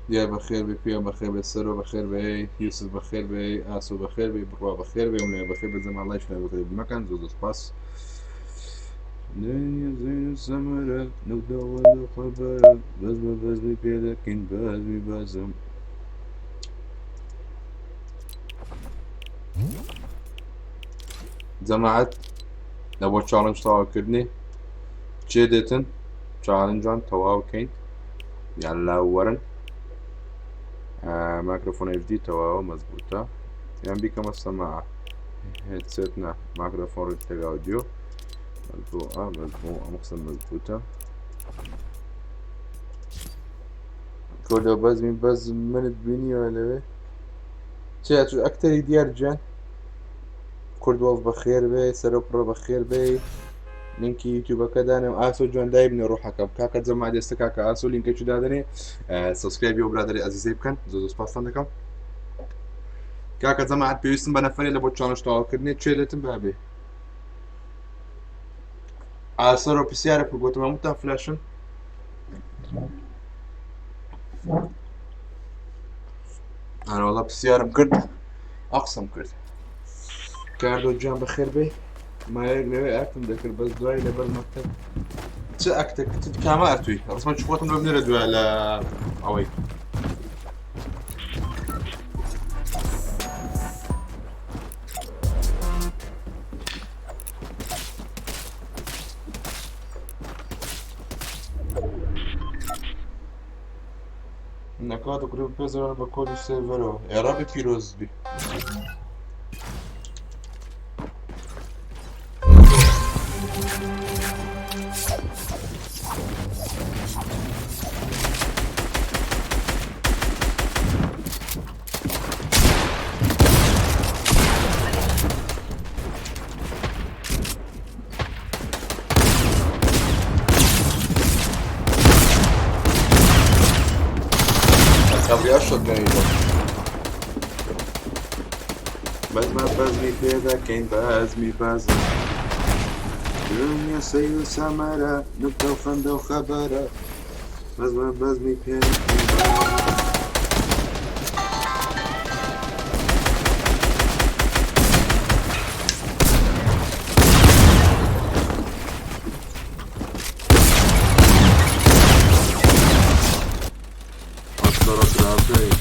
دیار بەخێر بێ پێ بەخێر بێ سەرۆ بەخێر بێ یوسف بەخێر بێ ئاسۆ بەخێر بێ بڕوا بەخێر بێ ونێ بەخێر بێ جەماڵ لایک شێر بەخێر مەکەن زۆر زۆر سپاس. دنیا زین و سەمەرە نەک دەوڵەت و خەبەرە بەزمە بەزمی پێ دەکەین بەزمی بەزم. جەماعەت لە بۆ challenge تەواوکردنی چێ دێتن challenge ان تەواو کەین یان لا وەرن. مایکرۆفۆن HD تەواوە مەزبوطە یان بیکەمە سەما headset نا مایکرۆفۆن ڕێک audio مەزبوعە مەزبوع ئەم قسە مەزبوطە. کۆدە بەزمی بەز منت بینیەوە لەوێ چێ تو ئەکتەری دیار گیان. کورد وەڵف بەخێر بێ سەرۆ پڕۆ بەخێر بێ لینکی یوتیوبەکە دانێم ئاسۆ جوان دایبنێ ڕۆحەکەم کاکە جەما دێستە کاکە ئاسۆ لینکەکی دادەنێ subscribe ی ئەو برادەری ئەزیزەی بکەن زۆر زۆر سپاستان دەکەم کاکە جەماعەت پێویستم بە نەفەرێ لە بۆ challenge تەواوکردنێ چێ دێتم بابێ ئاسەرۆ پرسیارە کرد گوتم هەمووتان فلاشن ئەرەوەڵا پرسیارم کرد ئەقسم کرد. کاردۆ گیان بەخێر بێ مایەک لەوێ ئەکتم دەکرد بەس دوای لەبەر مەکتەب. چ ئەکتە کامە ئەتوی ڕسمە چ خۆتم لەم نێرە دوای لە ئەوەی نەکات و گروپ پێزەوە بە کۆدی سێرڤەرەوە ئێڕابی پیرۆز بی. کابرا shotgun ی بۆ بەزمە بەزمی پێ دەکەین بەزمی بەزم دنیا سەیر و سەمەرە نوکتە و خەندە و خەبەرە بەزمە بەزمی پێ دەکەین ئەستۆرە خراپەی.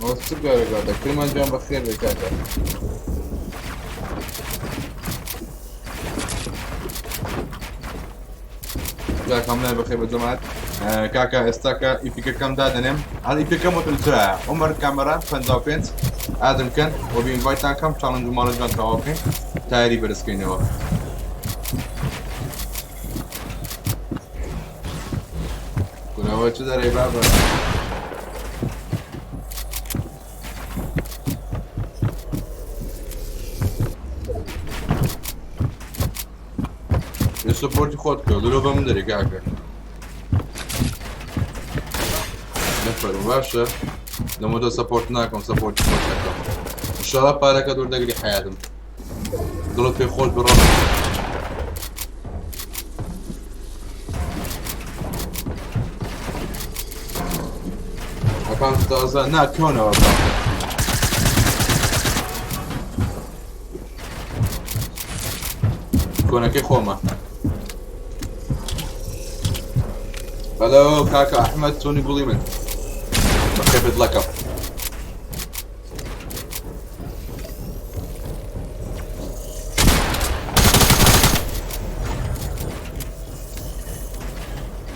ئەوە چ گەرەگاتە کرمانجان بەخێر بێ کاکە. کاکە هەموو لای بەخێر بە جەماعەت. کاکە ئێستاکە ئیپیکەکەم دادەنێم هەر ئیپیکەم وتم چرایە عمر کامەران 55 ئادم کەن و بی invite تان کەم challenge و ماڵنجان تەواو بکەین تایری بەرزکەینەوە. کورەوە چ دەرەی بابە؟ support ی خۆت بکە درۆ بە من دەری کاکە. نەفەرم باشە لەمەدا support ناکەم support ی خۆت دەکەم ئینشاڵڵا پارەکە دوور دەگری حیاتم دڵت پێ خۆش بڕۆ. ئەکان تازە نا کۆنەوە بە. کۆنەکەی خۆمە. هەلۆ کاکە ئەحمەد چۆنی گوڵی من بەخێر بێت دڵەکەم.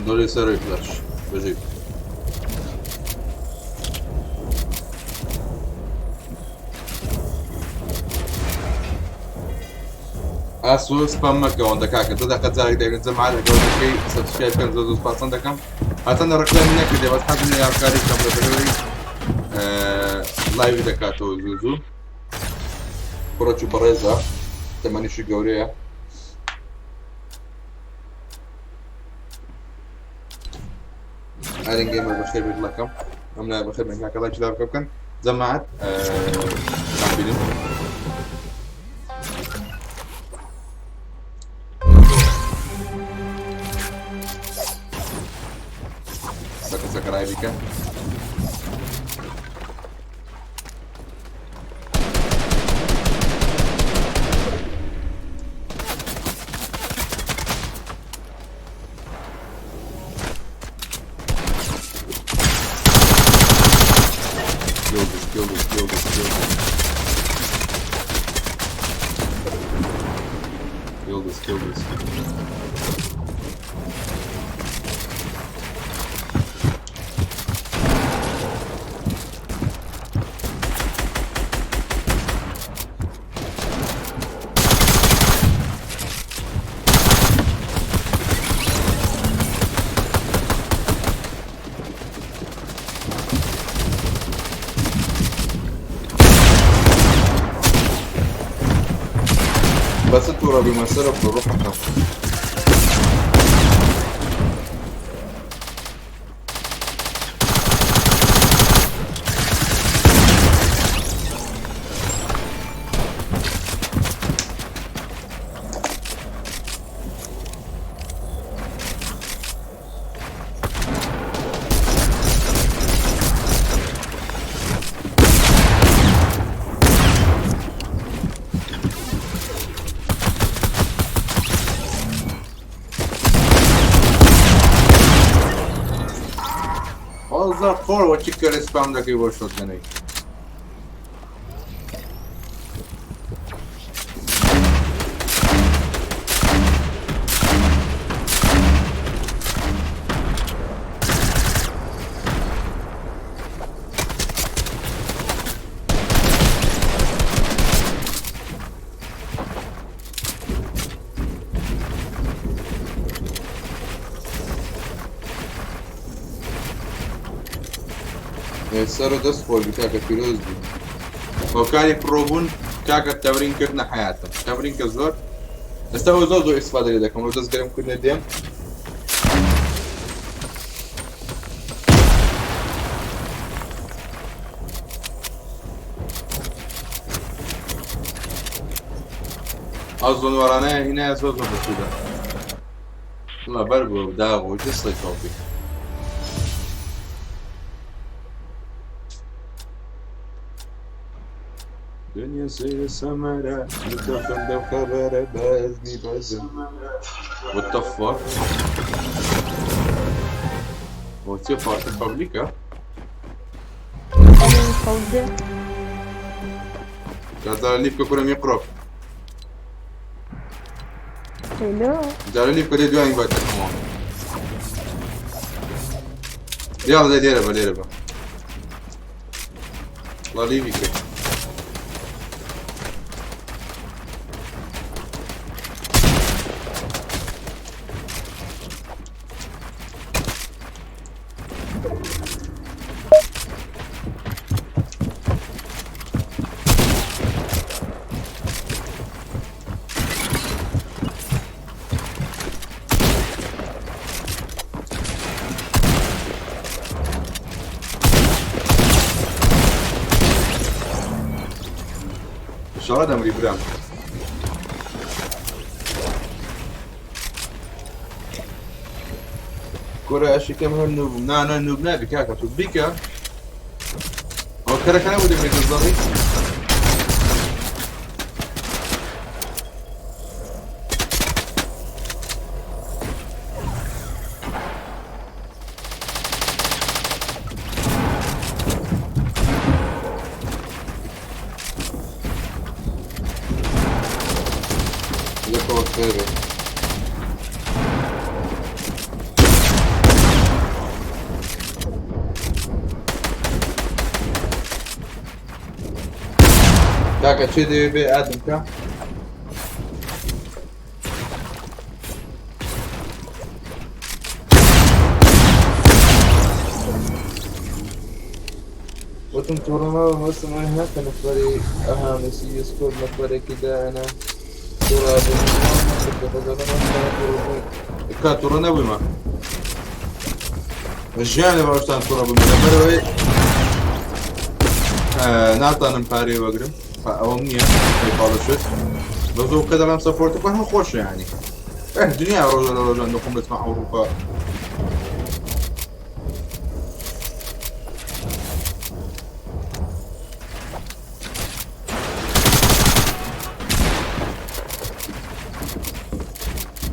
دۆری سەرۆی فلەش بژیت. ئاسۆ سپام مەکە ئەوەندە کاکە دە دەقە جارێک دەگرن جەماعەت ئەگەر دەکەی subscribe بکەن زۆر زۆر سپاسان دەکەم هەتەنە ڕکلامی نەکردێ بەس حەزم لە هاوکاری بکەم لە بەرەوەی live ی دەکاتەوە زوو زوو کوڕێکی بەڕێزە تەمەنیشی گەورەیە ئارین گەیمەر بەخێر بێت دڵەکەم ئەم لای بەخێر بێن کاکە لایکی لا بکە بکەن جەماعەت بینن سەکە سەکەرای بیکە Kill this, kill this, kill this, kill this. Kill this, kill this. بەسە تووڕە بوومە سەرۆک ڕۆحەکەم. Fazla for açık kare spamdaki boş shotgun'ı. سەرۆ دەست خۆش بی کاکە پیرۆز بی هۆکاری پڕۆبوون کاکە تەمرین کردنە حیاتم تەمرین کە زۆر ئێستا ئەوە زۆر زۆر ئیسفادە لێ دەکەم دەست گەرم کردنە دێم ئەو زۆنوارانەیە هینایە زۆر زۆر بەسوودە وڵا بەر بووە داغ و جسڵی تۆپی دنیا سەیرە سەمەرە متەخەم لەو خەبەرە بەزمی بەزم What the fuck? بۆ چیە پارتی پەبلیکە؟ جارە لیفکە کورە میقرۆ جارە لیفکە دێ دوای بات دەکەمەوە یاڵ دە لێرە بە لێرە بە وڵا لیڤی کرد شەڕە دەمری برام. کورە ئەشی کەم هەر noob م نا نا noob نابی کاکە تۆ بیکە. ئەکتەرەکە نەبوو دەبێتە زەڕی. لەکەوە خێرێ. کاکە چێ دەوێ بێ ئادم کە؟ وتم توڕە مابە مەبەستم ئەوەیە هاتە نەفەری ئەها مێسی سکۆر نەفەرێکی دایەنە توڕە کا توڕە نەبوویمە ژیان لە باوەشتان توڕە بووم لەبەرەوەی ناتانم پارەی وەگرم ئەوەم نییە پاڵشت بە زۆر کە دەڵێم سەپۆرت بکەن هەم خۆشە ینی دنیا ڕۆژە لە ڕۆژان دەخۆم دەچمە ئەوروپا.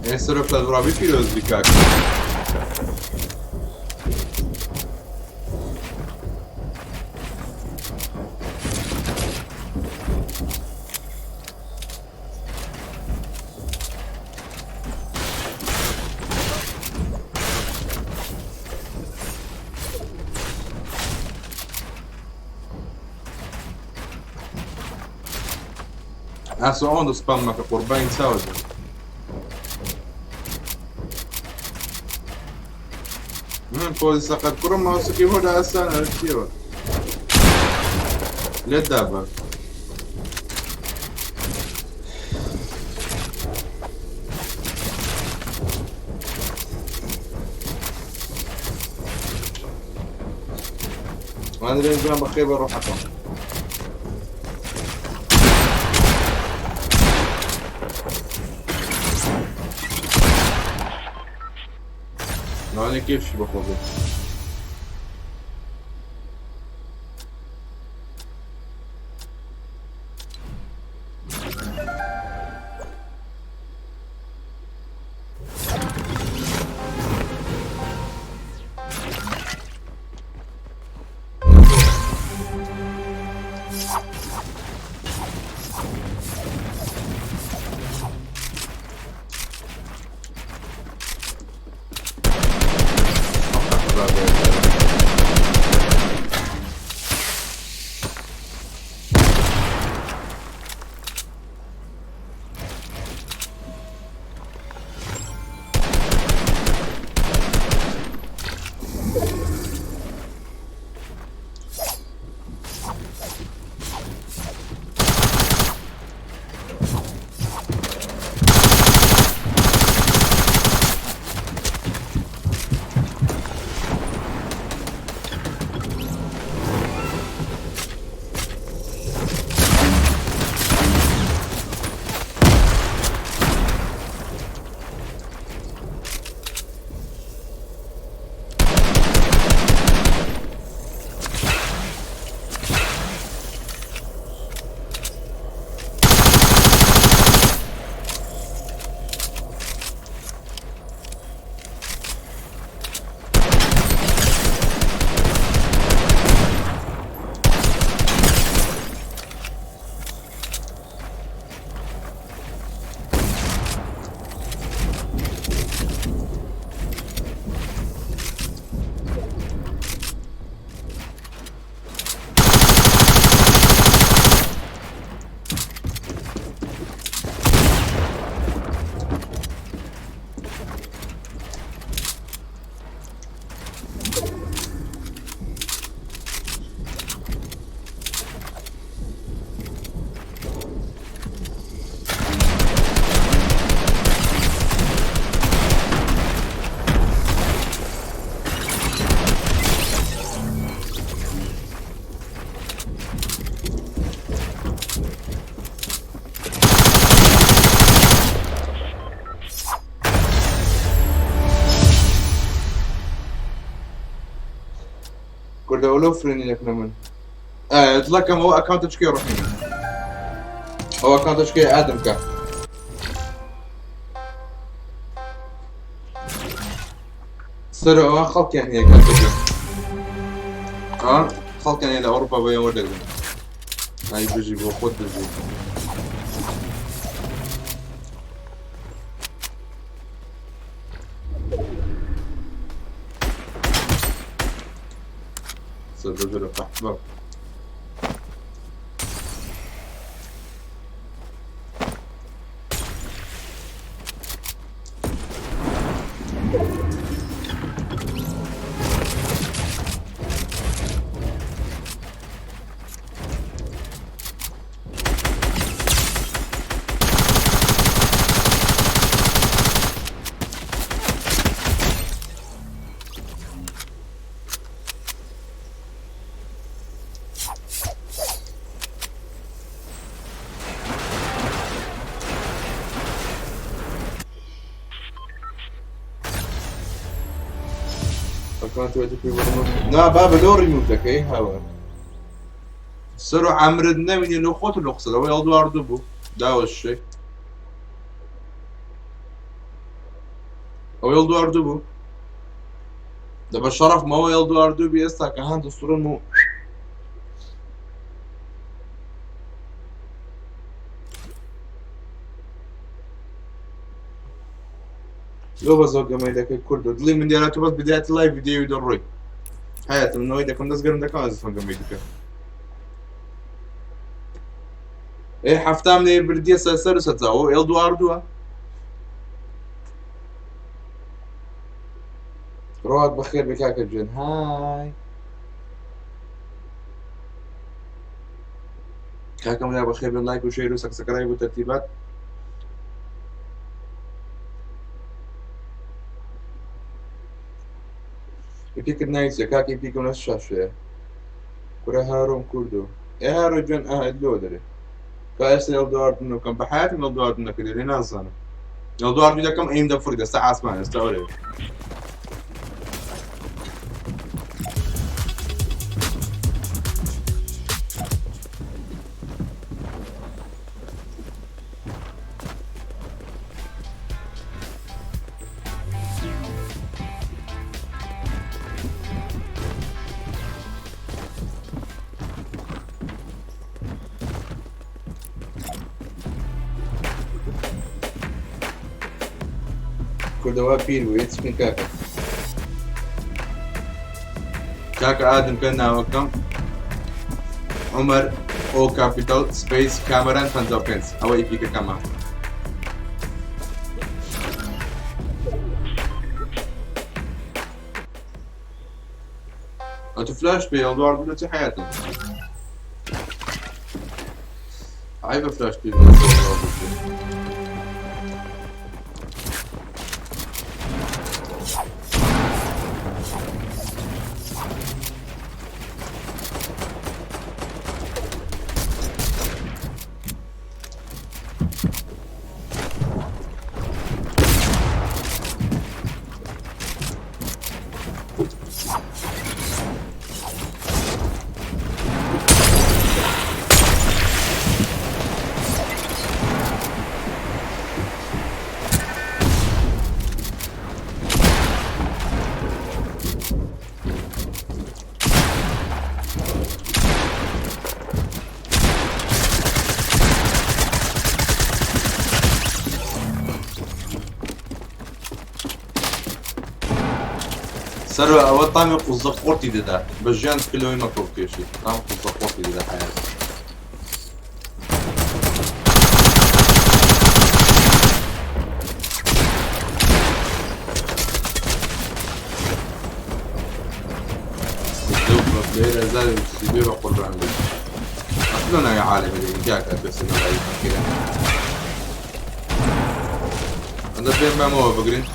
ئێ سەرۆک لە پیرۆز بی کاک. ئاسۆ ئەوەندە سپام مەکە قوربانی چاوت بم. من پۆلیسەقەت کوڕم ماوسەکەی بۆ ئاسانە چیەوە لێت دابە. ئەندرێن جان بەخێر بە ڕۆحەکەم. لەوانەیە کێفشی بەخۆ بێت. کوردە وەلۆ فرێنی دەکەنە من. دڵەکەم ئەوە ئەکاونتە چکەی ڕحیم ئەو ئەکاونتە چکەی ئادم کە سەر ئەوە خەڵکیان هەیە کاتەکە ئەوان خەڵکیان هەیە لە ئەوروپا بۆیان وەردەگرن ئای بژی بۆ خۆت بژی. سەر قەحبە. نا بابە لۆ ڕیموڤ دەکەی هاوار سەر و عەمرت نەوینێ لۆ خۆت لۆ قسە لەوەی ئەڵدواردوو بوو داوە شێ ئەوەی ئەڵدواردوو بوو دە بە شەڕەفمەوە ئەڵدواردوو بی ئێستا کە هەند سوڕم و لۆ بە زۆر گەمەی دەکەی کورد و دڵی من دیارە تۆ بەس بدایەتی لای ڤیدیۆی دەڕۆی حیاتم نەوەی دەکەم دەست گەرم دەکەم ئەزیزم گەمەی دەکەم ئێ هەفتام لێ بردیە سەر سەر و سەرچاوە ئێڵ دواردووە ڕۆات بەخێر بێ کاکە گوێن های کاکەم لا بەخێر بێن لایک و شێر و سەکسەکرای و تەرتیبات پێکرد ناوی چیە کاکەی پیکم لە شاشەیە کورە هارۆم کوردو ئێ هارۆ جوێن ئا لۆ دەرێ تا ئێستا ئێڵدواردن بکەم بە حیاتم ئێڵدواردن نەکردێ لێ نازانم ئێڵدواردن دەکەم ئەیم دەفڕی دەستە ئاسمان ئێستا وەرێ کوردەوە پیر بوو هیچ بکەن کاکە کاکە ئادم کە ناوەکەم عمر ئۆ کاپیتال سپەیس کامەران 55 ئەوە ئیپیکەکەمە ئەتو فلاش پێ ئەڵدوار بوو لە چ حیاتم عیبە فلاش پێ سەروە ئەوە تامی قوزە قۆرتی دەدا بە ژیان کلەوەی مەکە بکێشی تام قوزە قۆرتی دەدا حیات بە قوربان بێت ئەسلۆ ناوی عالەمی دەگی کاکە بەسە ناوی فەقیرە ئەندە پێم بەمەوە بگرن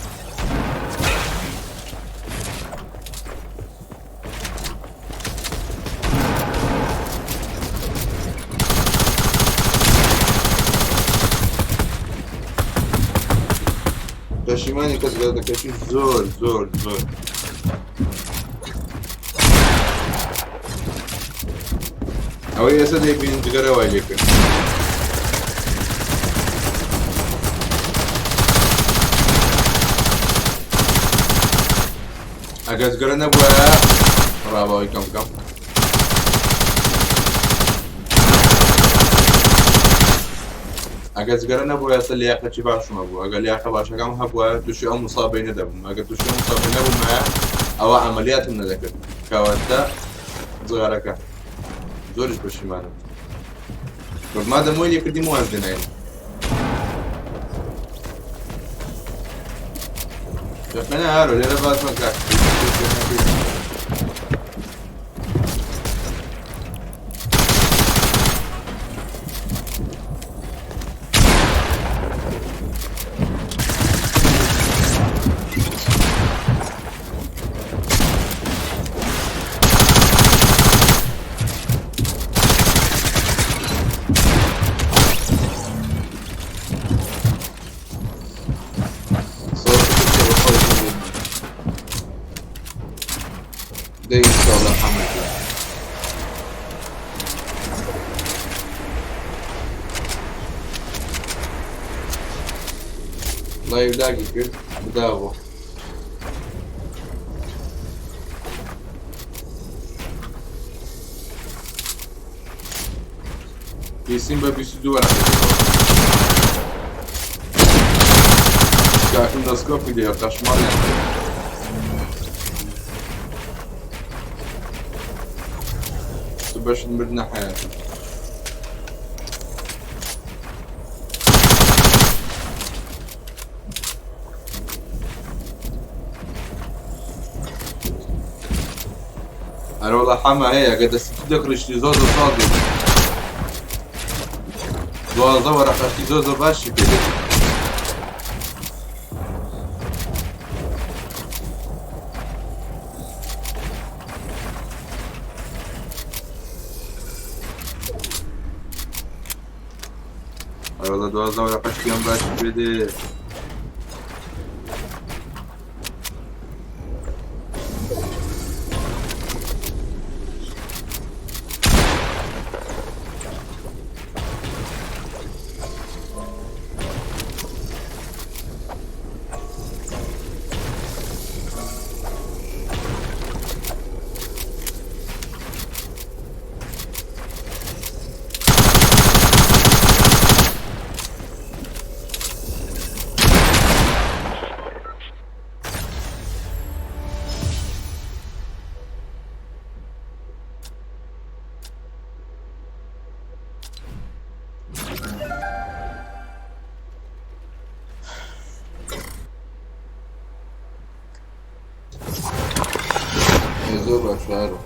پەشیمانی کەس دەکەشی زۆر زۆر زۆر ئەوەی ئێستا دەیبین جگەرە وای لێ کرد. ئەگەر جگەرە نەبووایە ڕابەوەی کەم بکەم. ئەگەر جگەرە نەبووایە ئێستا لیاقەتی باشم هەبوو. ئەگەر لیاقە باشەکەم هەبووایە تووشی ئەو مصابەی نەدەبووم. ئەگەر تووشی ئەو مصابەی نەبوومایە ئەوە عەمەلیاتم نەدەکرد. کەواتە جگەرەکە زۆریش پەشیمانم. بەس مادەم وەی لێکردیم واز دێناین. دەخەنە هارۆ لێرە باس مەکە. دەی ئینشاءاللە حەمەجە. لایڤ لاگی کرد بداوە. پیسیم بە 22 وەرەقەی کاکم دەستکۆپی دێ قەشمەڵیان تو بەشت مردنە حەیاتم. ئەرە وەڵا حەمە هەیە ئەگەر دەستی تو دەکڕیشتی زۆر زۆر ساڵ دێت 12 وەرەقەشتی زۆر زۆر باشی پێ دێت. ئەرە وەڵا 12 وەرەقەشتی ئەم باشی پێ دێ. زۆر باشە هەرۆ.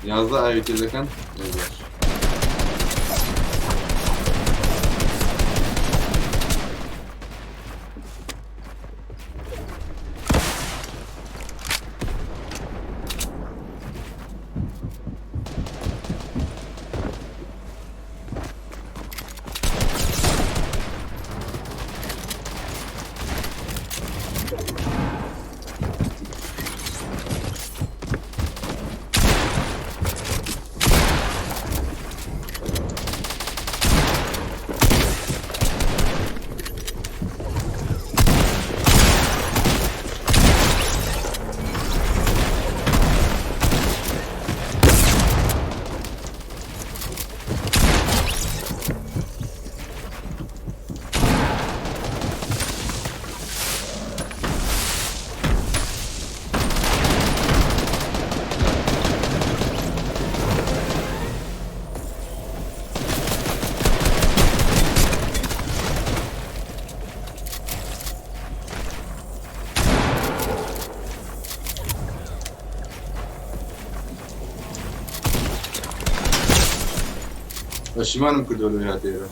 11 ئاوی تێ دەکەن باش. پەشیمانم کردووە لەوەی هاتە ئێرە.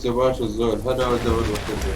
دروستە باشە زۆر هەر دەوە بەخێر بێ.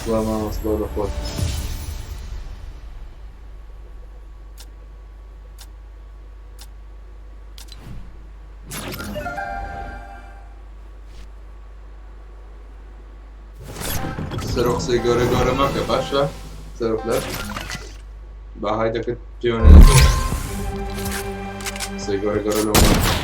سڵاو مامە سڵاو لە خۆت. سەرۆ قسەی گەورە گەورە مەکە باشە سەرۆ فلەش با های دەکرد پێوە نەدەکەوت. قسەی گەورە گەورە لەوە مەکە.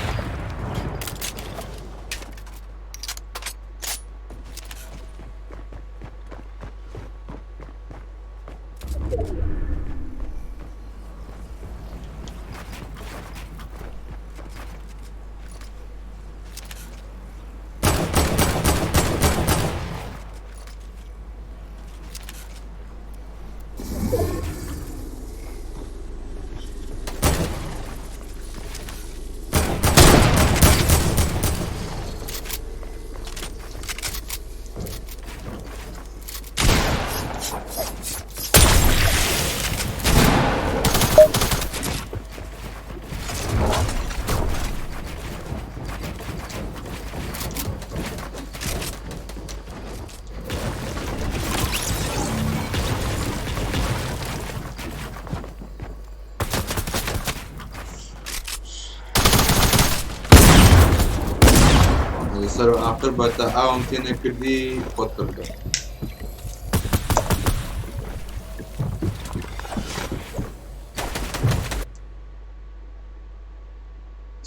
سەر و ئاخر بە تا ئاوم تێ نەکردی خۆت کردە.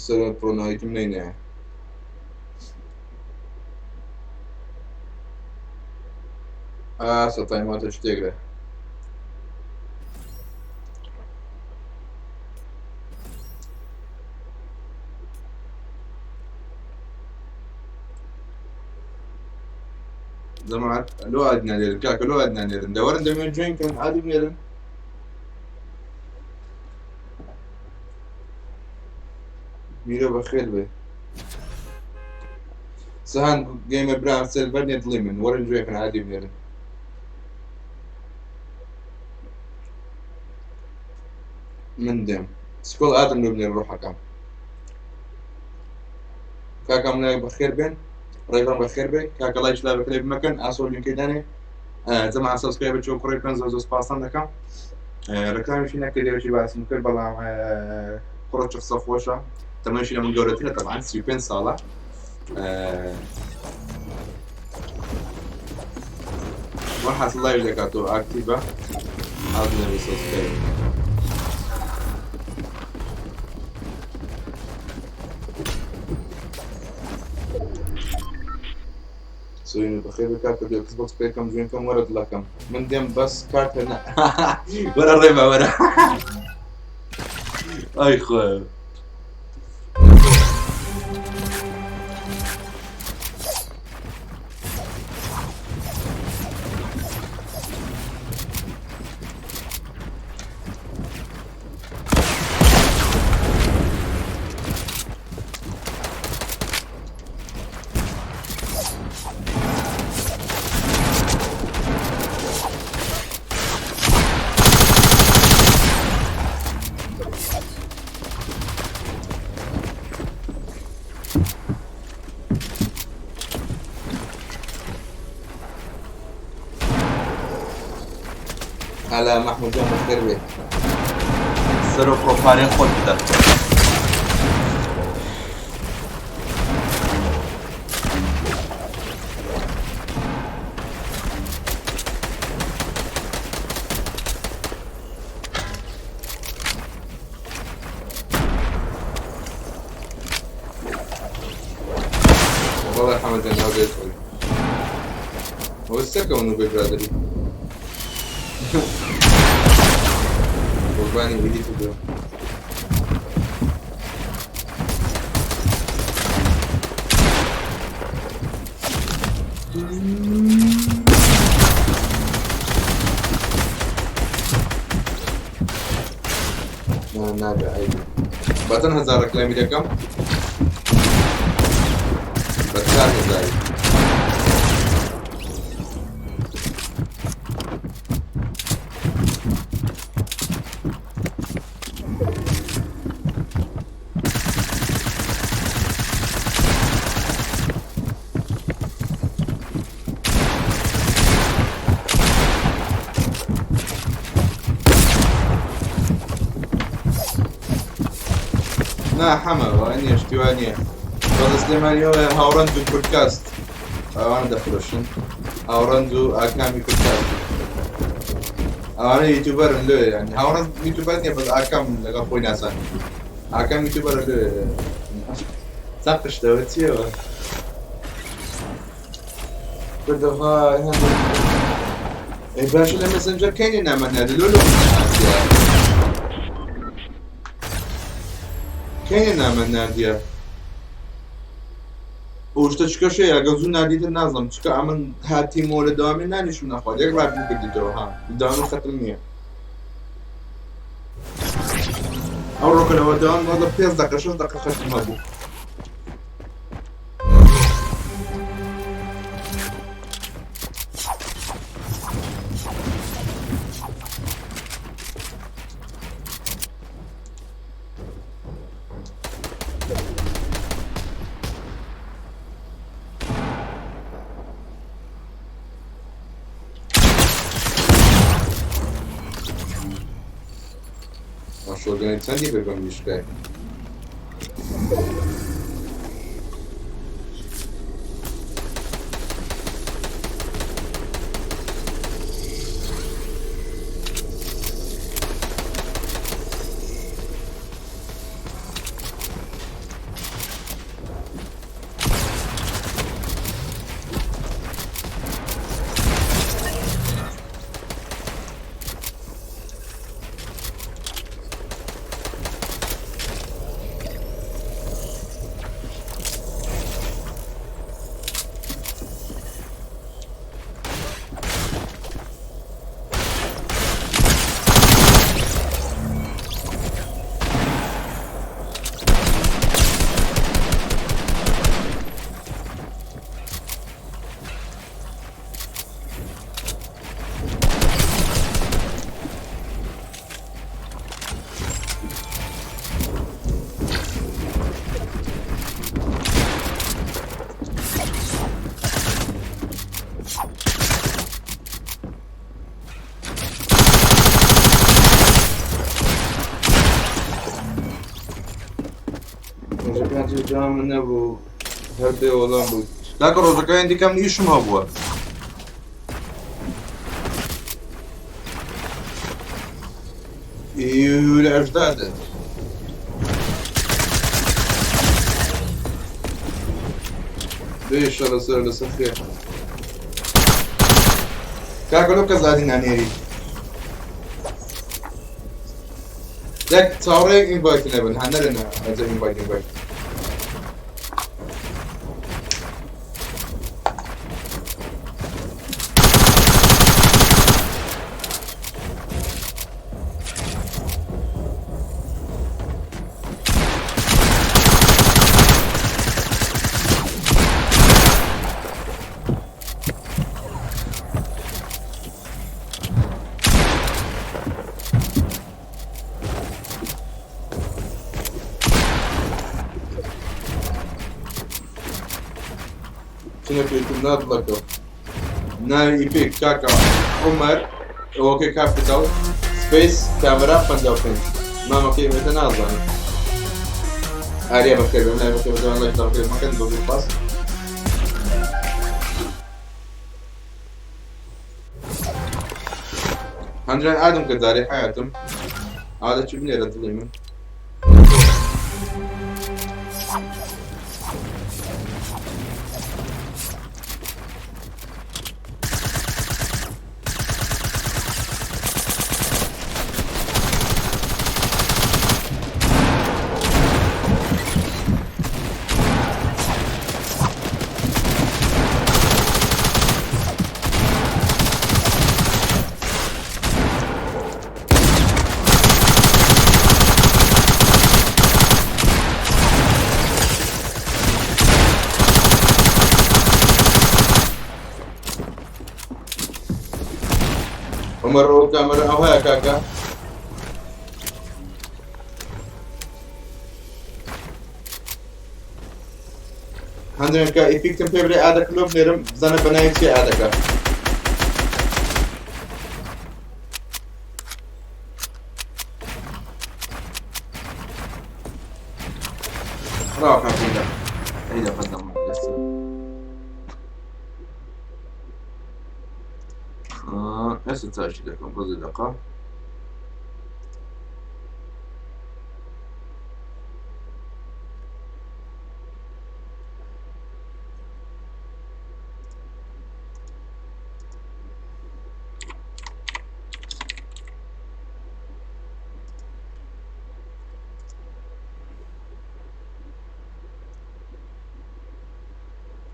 سەر پرۆنایتم نەینایە. ئا سەتای ماتە شتێکرە. زەمات لۆ ئادنا لێرن کاکە لۆ ئادنا لێرن دەوەرن دەمێن جوێن کەن ئادی بنێرن. میرە بەخێر بێ. سەهان گەیمە برام سێرڤەر نیە دڵی من وەرن جوێن کەن ئادی بنێرن. من دێم سکۆڵ ئادم لۆ بنێر ڕۆحەکەم. کاکە منایەک بەخێر بێن ڕێبەم بەخێر بێ کاکە لایک لا بەکرێ بمەکەن ئاسۆ لینکەی دانێ جەماعە سبسکرایب چۆ کوڕی پێنج زۆر زۆر سپاسان دەکەم ڕێکلامیشی نەکردێکی باسم کرد بەڵام کوڕە چ قسە خۆشە تەمەشی لە من گەورەترە تەبعەن 35 ساڵە وەحاصل لایڤ دەکاتەوە ئاکتیڤە ئاز نەبێ سبسکرایب. سوین بەخێر بێ کاکە بێ ئێکس بۆکس پێکەم جوێنکەم وەرە دڵەکەم من دێم بەس کاکە نە وەرە ڕێبە وەرە ئای خۆ ئالا مەحمود جان بەخێر بێ. سەرۆک ڕۆپارێ خۆت بدە. بەڵێ حەمە جان هاوڕێ خۆی. ئەوە سەرکەون و بێ برادەری. قوربانی ئیدی کردووە. نا نابێ عەیبە. بە چەند هەزار ڕێکلامی دەکەم؟ بە 4000. نا حەمە وانییە شتی وا نییە. بەڵێ سلێمانیەوە هاوڕەند و کوردکاست ئەوانە دەفرۆشن. هاوڕەند و ئاکامی کوردکاست ئەوانە یوتیوبەرن لێ یعنی هاوڕەند یوتیوبەر نییە بەس ئاکام لەگەڵ خۆی ناسان. ئاکام یوتیوبەرە لێ چەند قشتەوە چیەوە؟ کوردەوە ئەی باشە لە مێسنجەر کەینێ نامە ناردی لۆ لۆ ناردیە؟ کەینێ نامە ناردیە؟ ئەو شتە چکەشەیە ئەگەر زوو ناردیتە نازانم چکە ئەمن هاتیمەوە لە دەوامی نانیشم نەخوارد یەک ڕابیم کردیتەوە ها دەوامی خەتم نییە ئەو ڕۆکە لەوە دەوام وەڵە پێنج دەقە شەش دەقە خەتم هەبوو. شۆگەنی چەندی بەم نیشکای؟ ڕۆژەکان چی جوان نەبوو هەر بێ وەڵام بوو. کاکە ڕۆژەکانی دیکەم ئیشم هەبووە. لە ئەژدادە. بێ شەڕە سەر لەسەر خێر. کاکە لۆ کەس ئادی نانێری. یەک چاوەڕێ ئینڤایت نەبن ها نەرێنە ئەجە ئینڤایت ئینڤایت. چنەکەی تر نادڵەکەم. ناوی ئیپیک کاکە عومەر ئەوەکەی کاپیتاڵ سپەیس کامەران 55 مامەکەی مێتە نازانم. ئاریا بەخێر بێ لای بەخێر بێ لای بەخێر مەکەن بۆ پاس. هەندران ئادم کە جارێ حیاتم ئادە چی بنێرە دڵی من. عمر ئەو کامەرە ئەوهایە کاکە. هەندێک کە ئیفیکتم پێ بڵێ ئادەکە لۆ بنێرم بزانە بەناوی چی ئادەکە. ڕاوە کاکە ئەی دەقە دەم ئێستا. ئێستا چاکی دەکەم بەزە دەقە.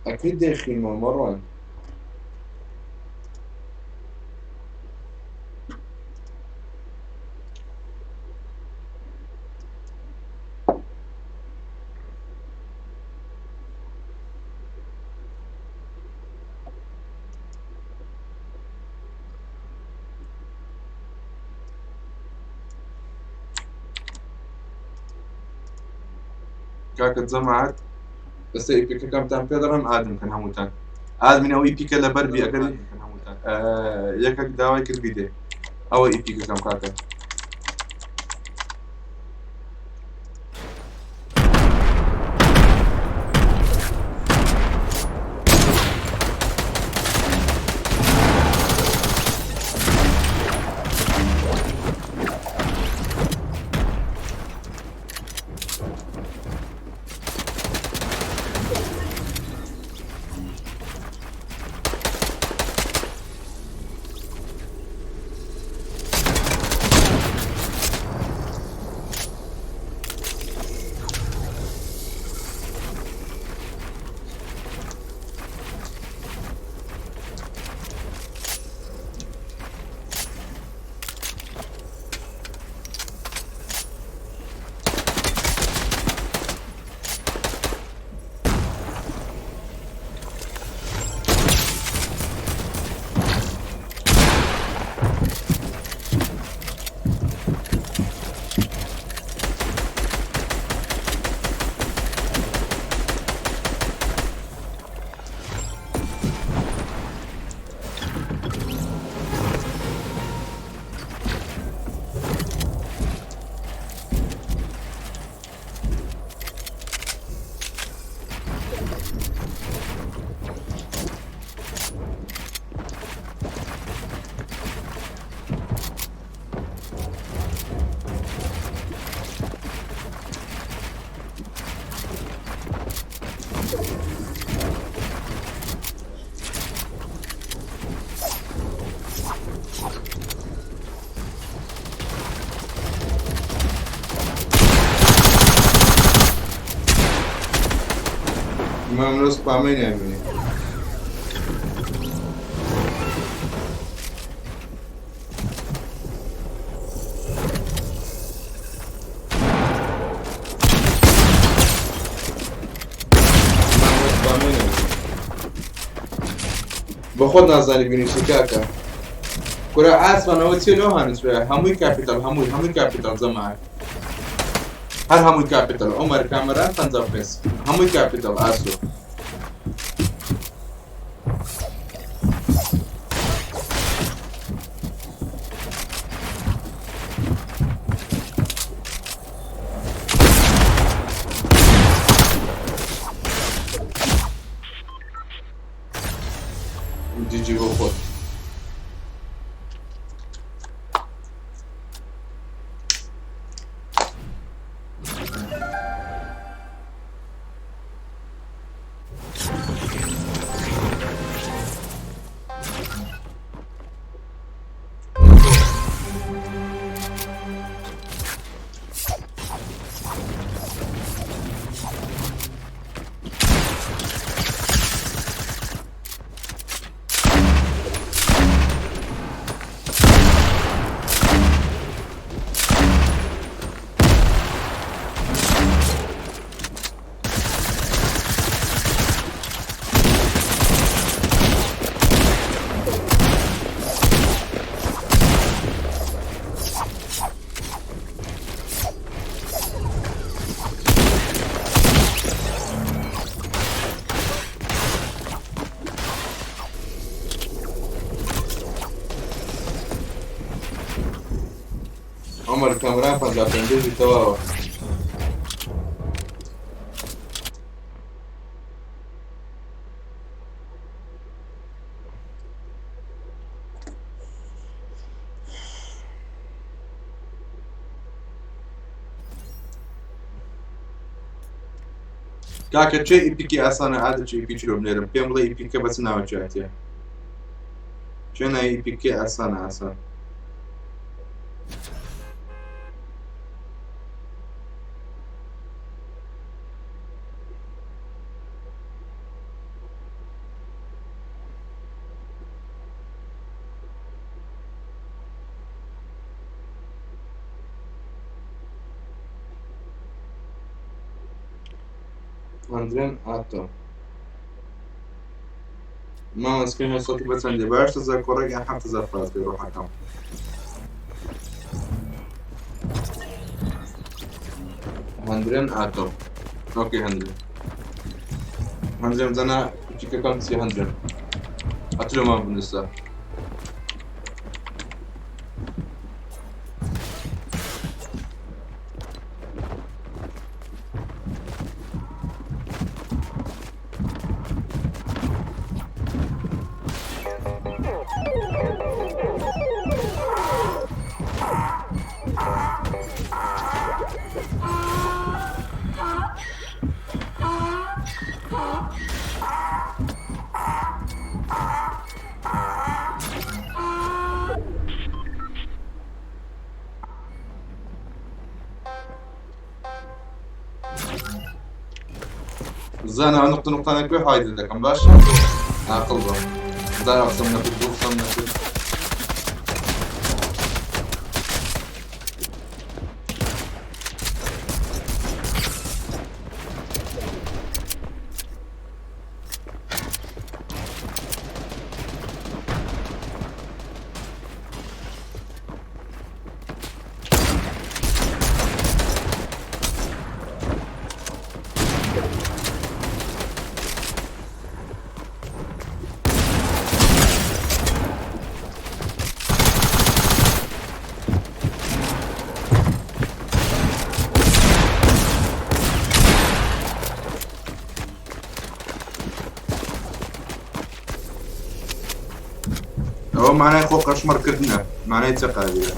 ئەکید دەیخینمەوە مەڕۆن. کاکە جەماعەت ئێستا ئیپیکەکەمتان پێ دەڵێم ئادم کەن هەمووتان ئادمین ئەو ئیپیکە لەبەر بی ئەگەر یەکێک داوای کرد بیدێ ئەوە ئیپیکەکەم کاکە. مام لەو سپامەی نامێنێ. مام لەو سپامەی نامێنێ. بە خۆت نازانی بینوسی کاکە. کورە ئاسمان ئەوە چیە لەو هانوسرایە هەمووی کاپیتەڵ هەمووی هەمووی کاپیتەڵ جەماعەت هەر هەمووی کاپیتەڵ عومەر کامەران 55 هەمووی کاپیتەڵ ئاسۆ. GG بۆ خۆت. عومەر کامران 55 ی تەواوە. کاکە چێ ئیپیکی ئاسانە ئادە چ ئیپیکی لۆ بنێرم پێم بڵێ ئیپیکە بە چ ناوێکی هاتیە چێ ناوی ئیپیکێ ئاسانە ئاسان. هەندرێن ئاتۆ مامە سکرین هەشت بە چەندێ بە 8,000 کۆڕێک یان 7,000 فراز بێ ڕۆحەکەم. هەندرێن ئاتۆ ئۆکەی هەندرێن هەندرێن بزانە کوچیکەکەم چی هەندرێن ئەتلۆمان بنووسە. زانا نقطە نقطانێک بێ هایدن دەکەم باشە ئاقڵ بە زانا قسەم نەکرد دوو قسەم نەکرد. ئەوە معنای خۆ قەشمەڕکردنە معنای چە قابیلە.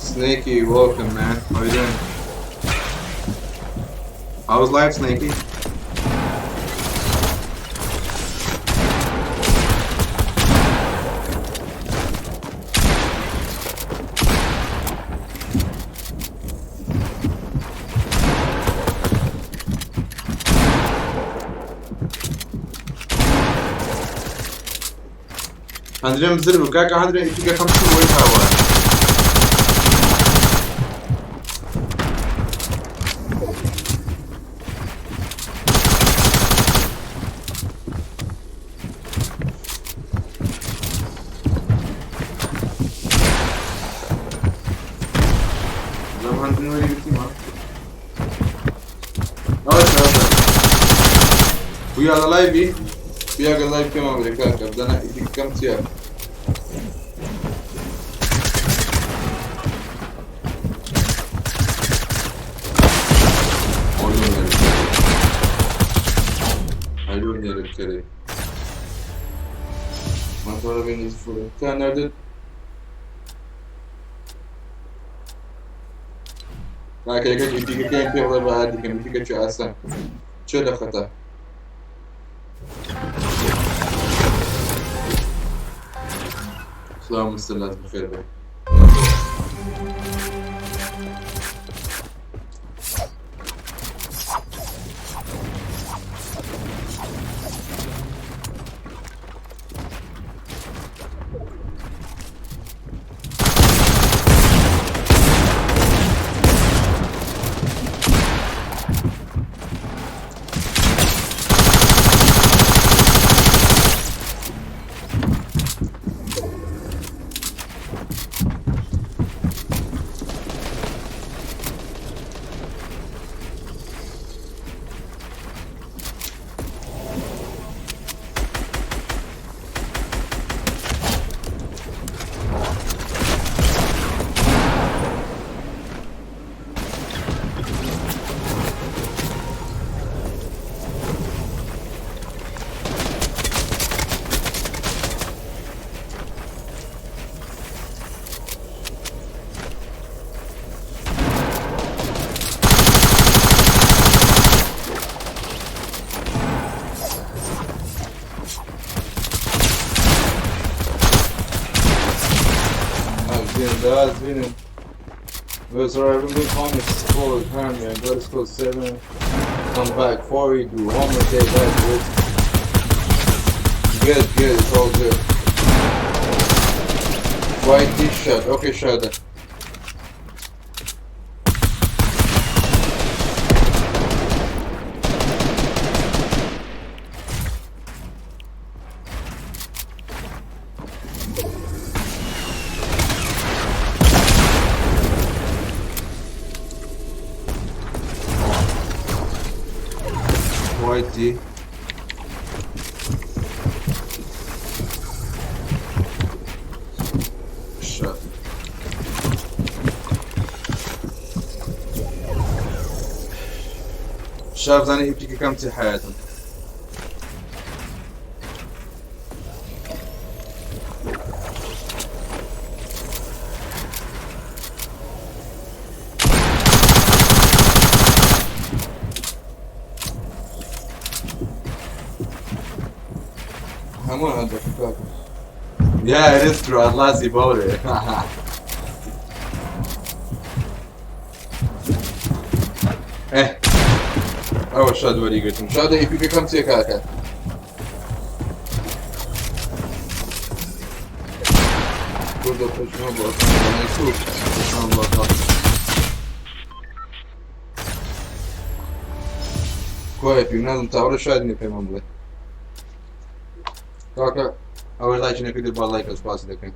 Snakey, welcome man. How you doing? How's life, Snakey? هەندرێم زر بوو کاکە هەندرێ ئیپیکەکەم چوو بۆی هاوار. زم هەندرێن وەری گرتیمە. ئەوە ئەوە. We are alive. پیاگە لای پێمان بێ کاکە دەنا ئیدیکەم چییە؟ Alo nereye? Motora beni Sen nerede? کاکە یەکەک ئیدیکەکەیان پێ بڵێ بە هەردیکەم ئیدیکە چێ ئاسان چێ لە خەتا سڵاو مستەر بەخێر بێ. That's But sorry, I've been calling school apparently. I go to school at 7, come back 4, we do homework day back. Good, good, it's all good. White t-shirt, okay, shut. White T. Shut. شاف زاني هيك كم تي حياتهم. Yeah, it is true. At last he bought it. Eh. ئەوە شاد وەریگرتم شادە ئیپیکەکەم چێ کاکە کوردە پەشیمان بۆ کورد پەشیمان بۆ کۆیە پیم نازم تاوەرە شاد نیە پێمان بڵێ کاکە ئەوەی لایکی نەکردی با لایکە سوپاسی دەکەین.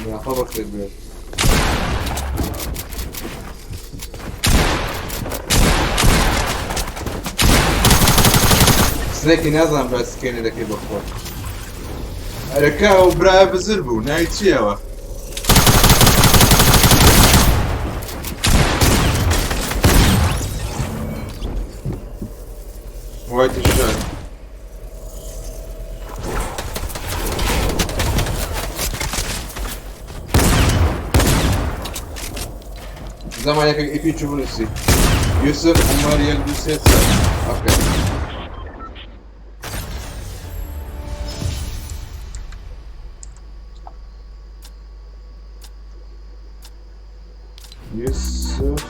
یاخوا بەخێر بێ. سنێکی نازانم بە سکێنێ دەکەی بە خۆت. ئەرەکە ئەو برایە بزر بوو ناوی چییەوە؟ وایتی شار زمان یەکێک ئیپی چ بنووسی یوسف عمر یەک دوو سێ چوار ئۆکەی. یوسف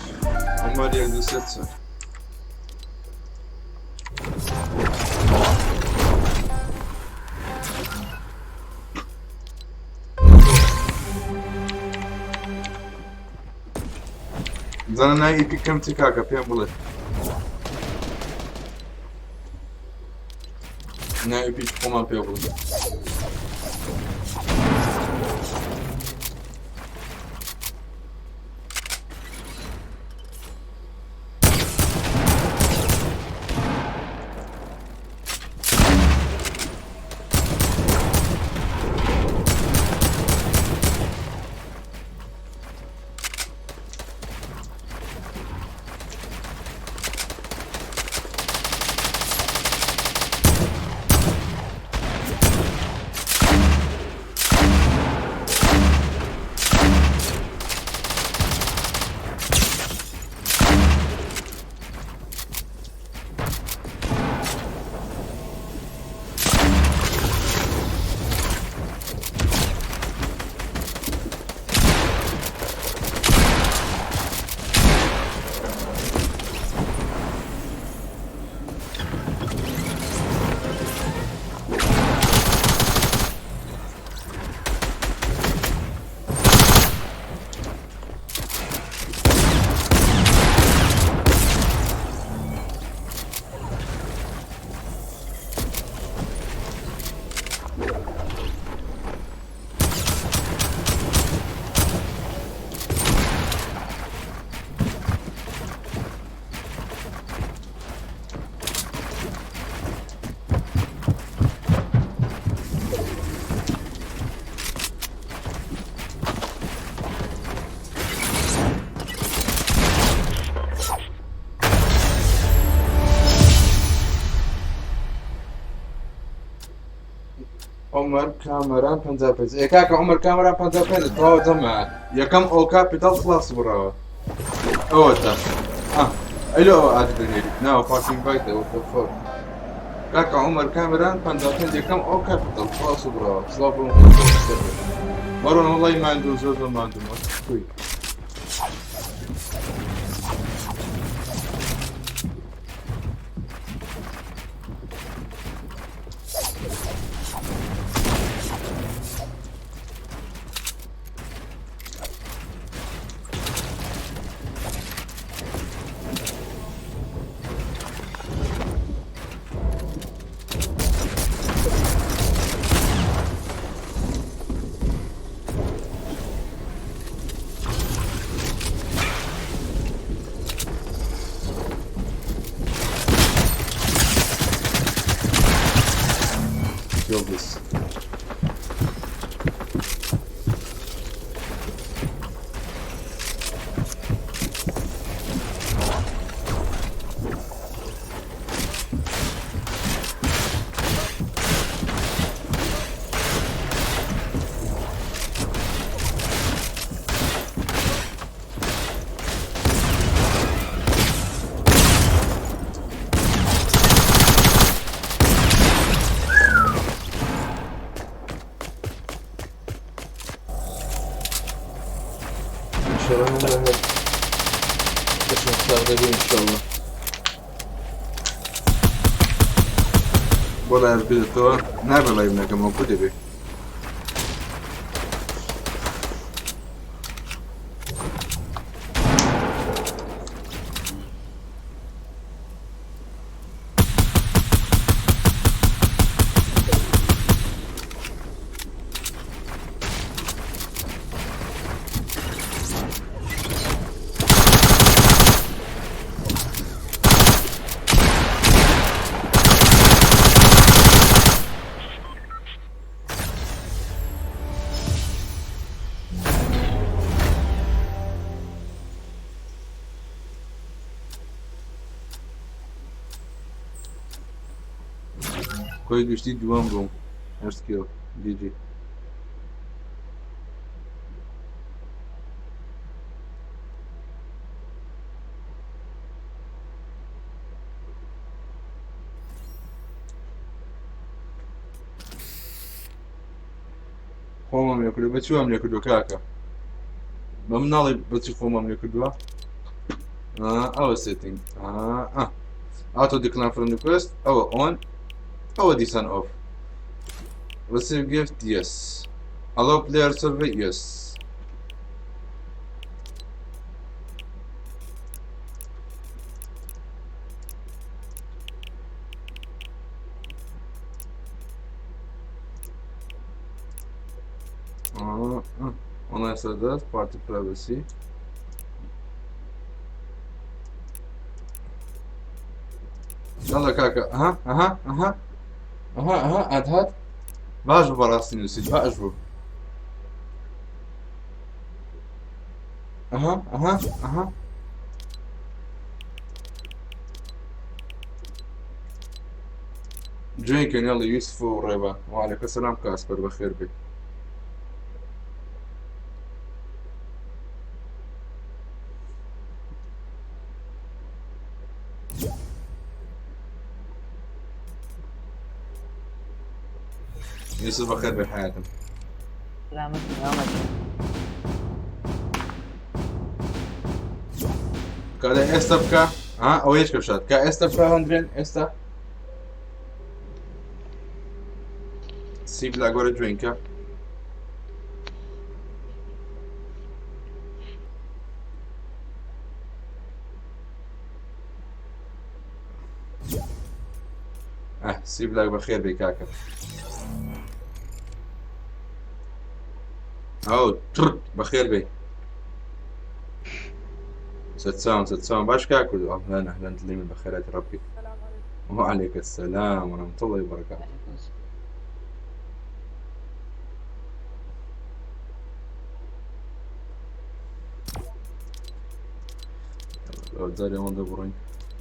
عمر یەک دوو سێ چوار. زانا ناوی ئیپی کەم چی کاکە پێم بڵێ ناوی ئیپی خۆمان پێ بڵێ. عمر کامەران 55. ئێ کاکە عمر کامەران 55 تەواو جەمع یەکەم ئۆکا پیتاڵ خلاص بڕاوە ئەوەتە ئەلۆ ئەوە ئادی دەنێری ناوە پارتینگ بایتە وات ذا فاک. کاکە عمر کامەران 55 یەکەم ئۆ کاپیتاڵ خلاص بڕاوە. سڵاو بۆ مەڕۆن وەڵی ماندوو زۆر زۆر ماندووم کوی. Kill this. İnşallah hep başımızda bir inşallah. ولا بيتوا نابل لايف ناکەم وەکو دەبێ. کۆی گشتی دووەم بووم هەشت kill GG. خۆمم لێ کردووە بەچی وام لێ کردووە کاکە بە مناڵی بەچی خۆمم لێ کردووە ئەوە setting auto decline friend request ئەوە on ئەوە دیسان off. Receive gift yes. Allow player survey yes. Online server party privacy. يلا کاکە ئەها ئەها ئەها ئەها ئەها ئەد هات باش بوو بەڕاستی نووسیت باش بوو ئەها ئەها ئەها جوێن کەن یاڵی یوسف و ڕێبا وعليك السلام کاسپەر بەخێر بێ. یوسف بەخێر بێ حیاتم. سلامت سلامت. کاڵێ ئێستا بکە ها ئەوە هیچ کەشات کە ئێستا بکە هەندرێن ئێستا سیب لاگۆرە جوێنکە. ئەه سی بلاک بەخێر بێ کاکە. ئەو تر بەخێر بێ. ستساوم ستساوم باش کاکو. اهلا اهلا تلي من بخيرات ربي. السلام عليكم. وعليك السلام ورحمة الله وبركاته. جارێ ئەوەندە بڕۆین.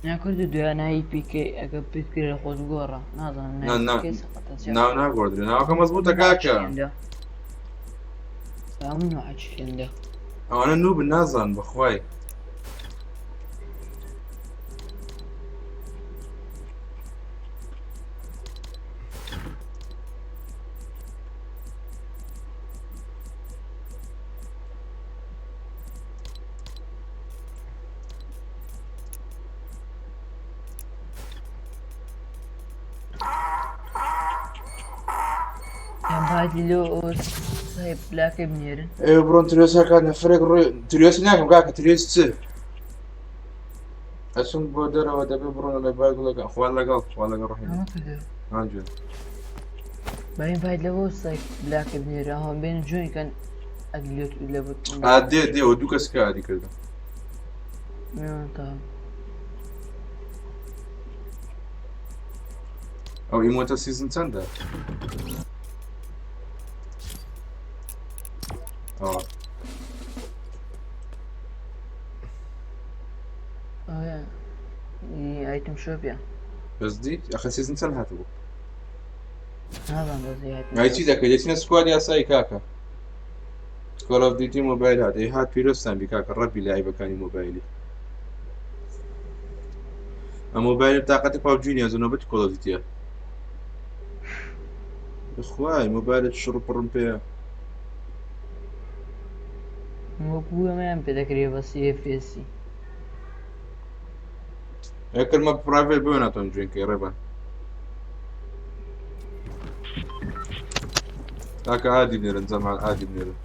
ناکرد دویانایی پیکەی ئەگە پێت کرێ لە خۆت گۆڕە نازانم. نا نا. ناوی سەقەتە چیە. ناو ناگۆڕدرێ ناوەکە مەزبوطە کاکە. من عجشێندە. ئەوانە نوو بن نازان بەخوای. باید لۆ سای بلاکە بنێرن. ئێوە بڕۆن تریۆسەکە نەفرێک ڕۆی تریۆسی ناکەم کاکە تریۆس چ ئەچم بۆ دەرەوە دەبێ بڕۆن لە بای گوڵەکە خوا لەگەڵ خوا لەگەڵ ڕحیم. ئەمە کردو. هانجێ. باین باید لەوە سای بلاکە بنێرە هەم بێن جوین کەن ئەگلێت لە بۆ ئا دێ دێ و دوو کەس کە ئادی کردم. تا ئەو ئیمۆتە سیزن چەندە؟ ئەوە ئایتم شۆپیە. بەس دی ئەخە سیزن چەند هاتبوو؟ نازانم بەس ئایتم ئای چی دەکەی دەچینە سکواد یاسایی کاکە. کۆل ئۆف دیوتی مۆبایل هات ئەی هات پیرۆزتان بی کاکە ڕەبی لایبەکانی مۆبایلی. ئەم مۆبایل تاقەتی پابجی نییە زۆر نۆبەتی کۆل ئۆف دیوتیە. خوای مۆبایلت شڕ و پڕم پێیە. وەکو ئەمەیان پێ دەکرێ بە CFSC. ئەکردمە پرایڤێت بۆ ناتوانم جوێن کەی ڕێبان. کاکە ئادی بنێرن جەمال ئادی بنێرن.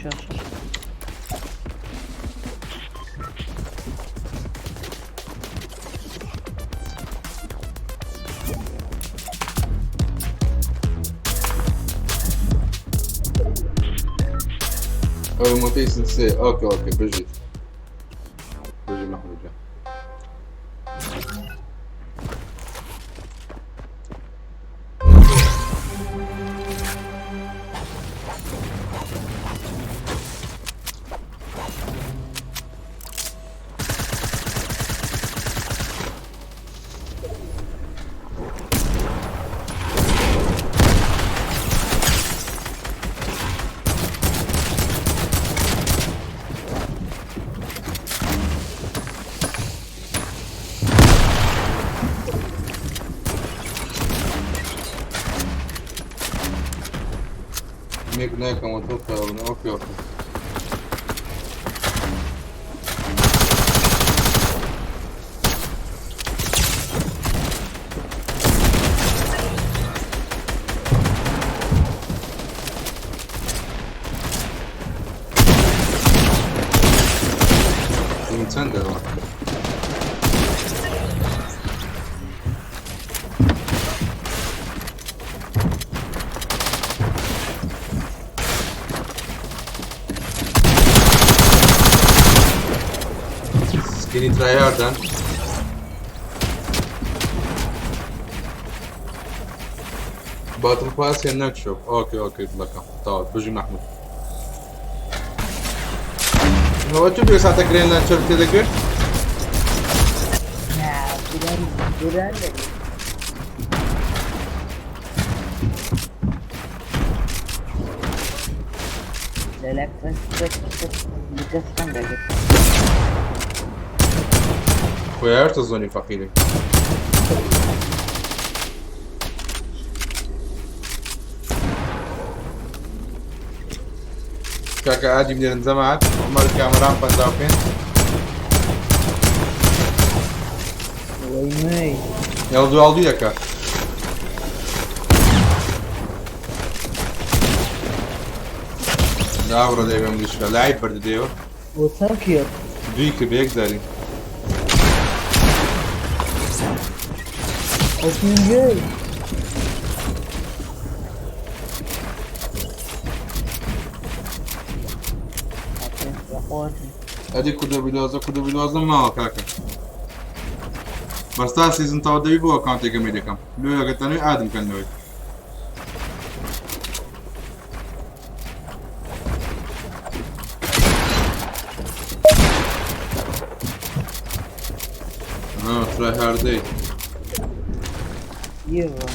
شەش. ئەو مۆتەی سنسێ ئۆکە ئۆکە بژیت بژی مەحمود جان. ناکەمەوە تۆ پیاوە ئەوە پیاوە. چەندەوە؟ Skinny tryhard'dan. Battle Pass یان نەک شۆپ. ئۆکەی ئۆکەی دڵەکەم تەواو بژی مەحمود. ئەوە تو بێ ساتە گرێن لانچەر تێ دەکرد؟ نا گران گران دەبێت. لەلای دەستم دەگرت. خۆیارتە زۆنی فەقیرێک. کاکە ئادی بنێرن جەماعەت عومەر کامەران 55. وەی نوێی. ئێڵ دوو ئاڵ دوو یەکە. داوڕە دەیبەم لیشکە لای بردە دێوە. بۆ چەند کرد؟ دووی کرد بە یەک جاری. ئەو ئەدی کوردە بیدۆزە کوردە بیدۆزە ماوە کاکە. بەس تا سیزن تەواو دەبی بۆ ئەکاونتێکەمی دەکەم. لۆ ئەگەر ئادم کەن لەوەی. ها ترای هاردەی. یەوە.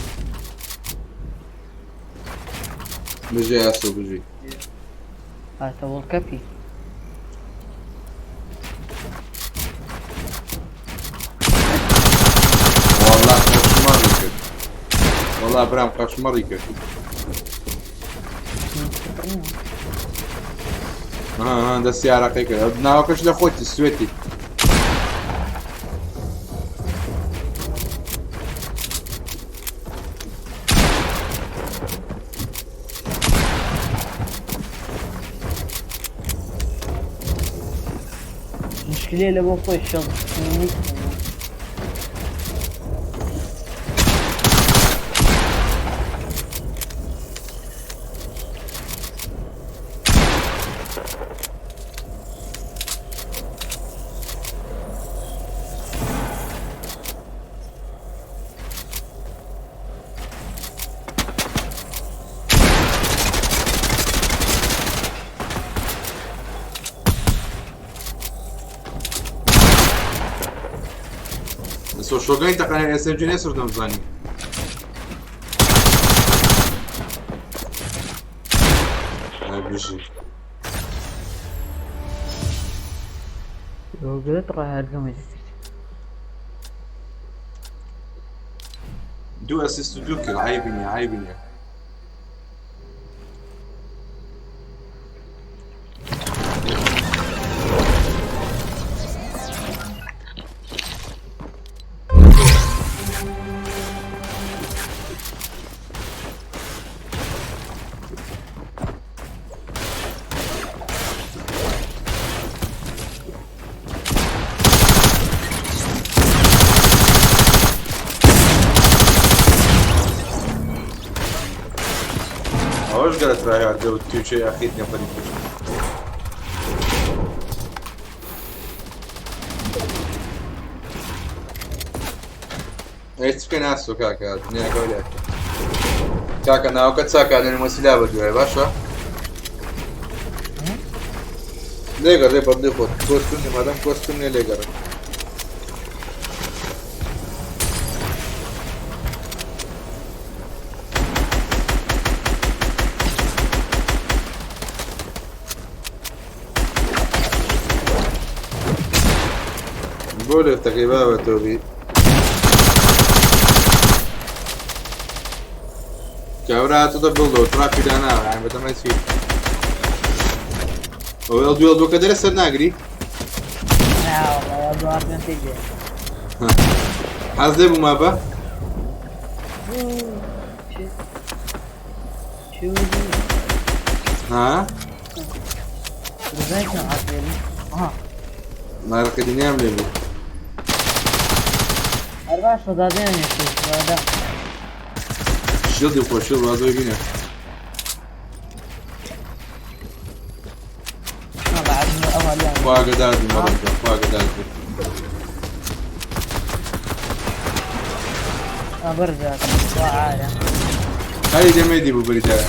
بژی ئاسۆ بژی. هاتە وڵکەپی. والله قەشمەڕی کرد. والله برام قەشمەڕی کرد. ها ها دەستی ئارەقەی کرد. ناوەکەش لە خۆتی سوێتی. مشکلەیە لە بۆ خۆی شەڵ. سۆشۆگەی تەقەنە SMG نێسر دەمزانی. ئای بژی. گرت ڕاهەرگەمە دەکرد. دوو ئەسیست و دوو کرد عیبی نییە عیبی نییە. ئەوەش گەرە ترای هاردە و تووچەی ئەخیر نەفەری کوشت. ئەی چ بکەین ئاسۆ کاکە دنیاکە وەلیاکە. کاکە ناوەکە چاکە لە مەسیلا بە دوای باشە؟ لێگەڕێ بەدڵی خۆت کۆستوم نیە مادەم کۆستوم نیە لێگەڕێ. بۆ لێفتەکەی بابە تۆ بی. کابرا هاتۆتە بڵدەوە تراپی داناوە یان بەتەمای چی؟ ئەوە ئەو دوێڵ دووەکە دەرە سەر ناگری حەز لێ بوو مابە ها مارەکە دنیام لێ بوو شیڵدی خۆ شیڵ بازۆی بینە خوا ئاگادار بی مەڕم جان خوا ئاگادار بی هەی لێمەی دی بوو بریدایە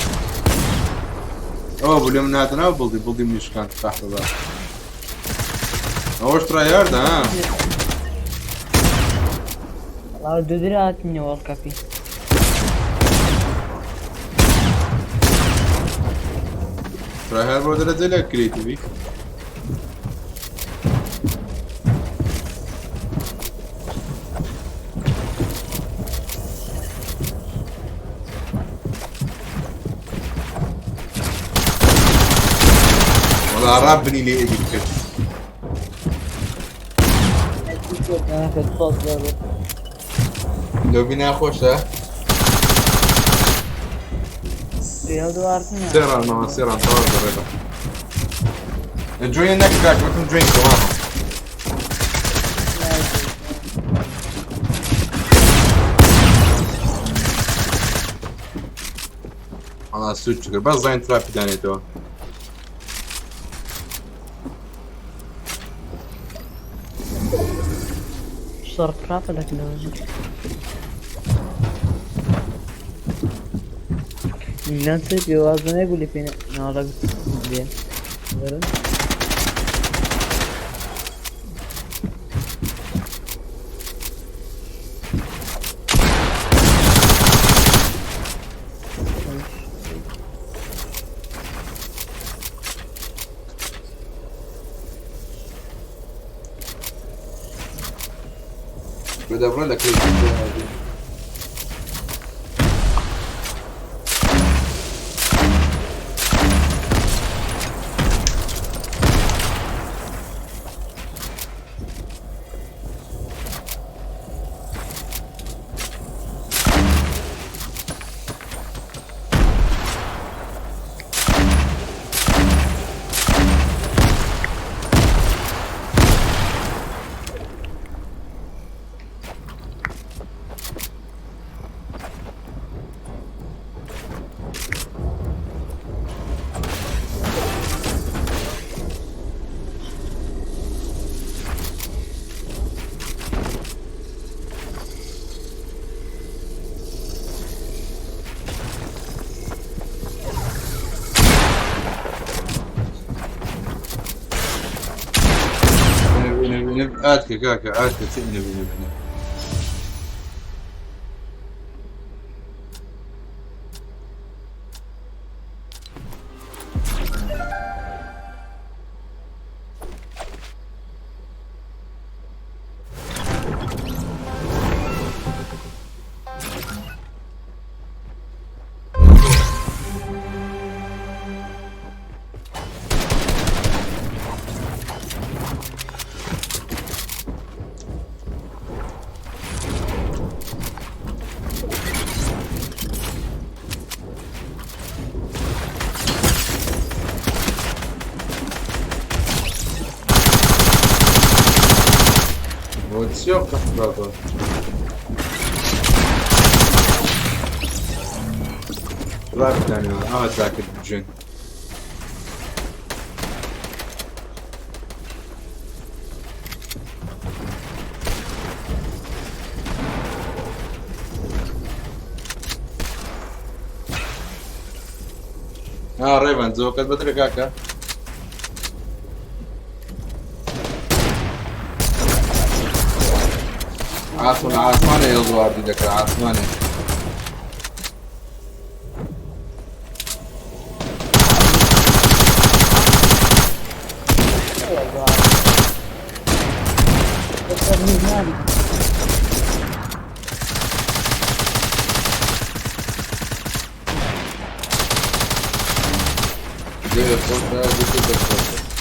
ئەوە بوو لێم ناتە ناو بڵدی بڵدی منیشکان قەحپە بە ئەوەش ترایاردە ها دوو کەپی ترایهار بۆ دەرەجە لە کرێتیڤی وەڵا ڕابنی لێ ئێدی کرد لۆبی ناخۆشە سێ ڕان ماوە سێ ڕان تەواو دەڕێبە جوێن نەک کاک وتم جوێن تەواو وەڵا سوود چکرد بەس زین تراپی دانێتەوە شەڕ تراپە لە کلۆژی میلان چێ پێوازە نەبوو لە پێ ناڵە لێ وەرن. بدەبڕە لە کرێتیڤی ئاتکە کاکە ئاتکە چ ئینە بینە بینە چیە قەحبابە ڕاکدانەوە ئاوا تاکت بژێن ها ڕێبان زۆکەت بەدرە کاکە ئاسمان ئاسمانە ئێڵ واردی دەکە ئاسمانێ لێ خۆش دەکات.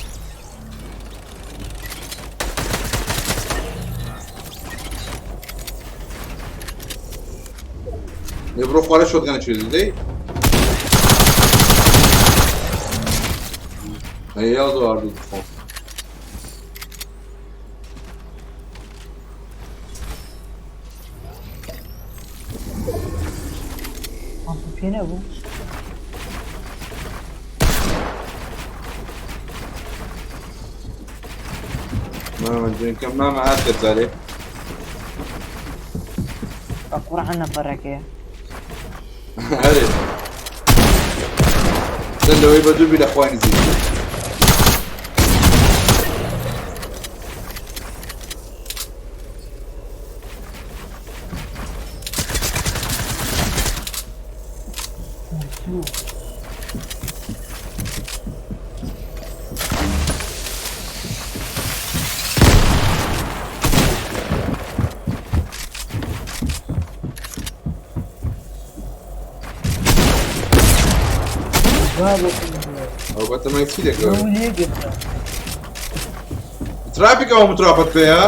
لێ بڕۆ خوارە shotgun چێ دەی ئەی یاڵ دووارد بخۆم. پێ نەبوو. مامە جوێنکەم مامە هات دەجارێ. بە قورعان نەفەرەکەیە. هەرێ دە لەوەی بە دووبی لە خوای نزیک. زوو. ئەو بەتەمای چی دەکەوێت؟ لێ گرتە. ترافیک ئەوە مترافەت پێیە؟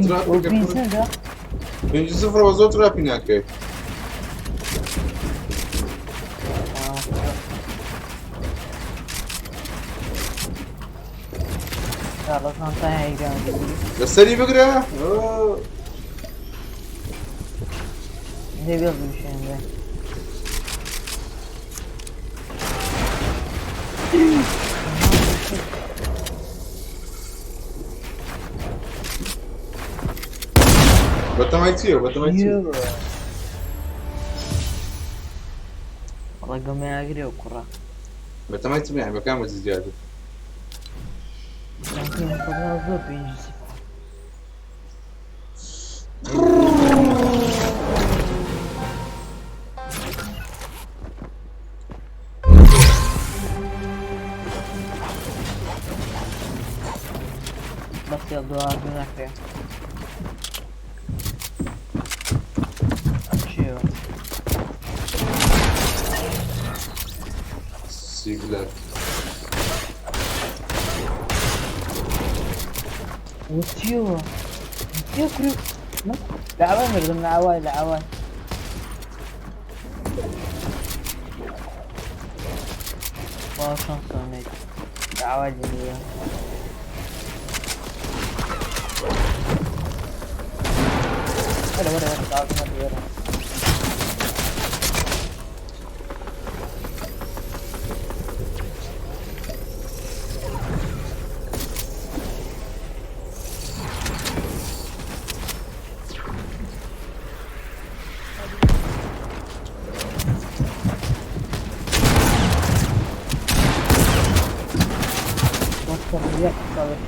ترافیکە پێنجە. پێنج سفرەوە زۆر ترافی ناکەیت. لەسەری بگرە. دەبێت بشێنێ. بەتەمای چییە؟ بەتەمای چییە؟ ڕێگەمەیاگرێ و کوڕە. بەتەمای چ میان بەکام وەزی زیاتر؟ زۆر پێنج سفر. بەس دووە ناکرێ. چییە؟ سیگلەر. وچیەوە؟ چیە کوری؟ لەعوای مردم لەعوای لەعوای. والله شانس دعوة جميلة. ولا ولا ولا تعال ولا. ولا وصل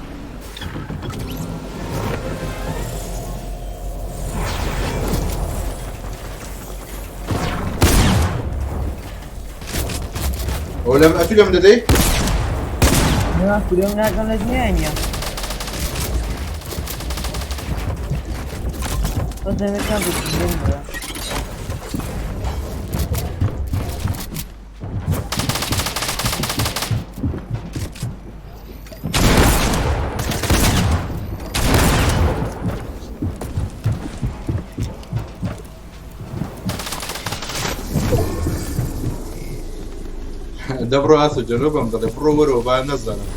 ئەو لەم ئەتوو لەم دەدەی؟ نا كل يوم ناقل لدنيا. بس أنا كان بتجنن. دەبڕۆ ئاسۆ جەنوبم دەڵێ بڕۆ وەرەوە با نەزانم.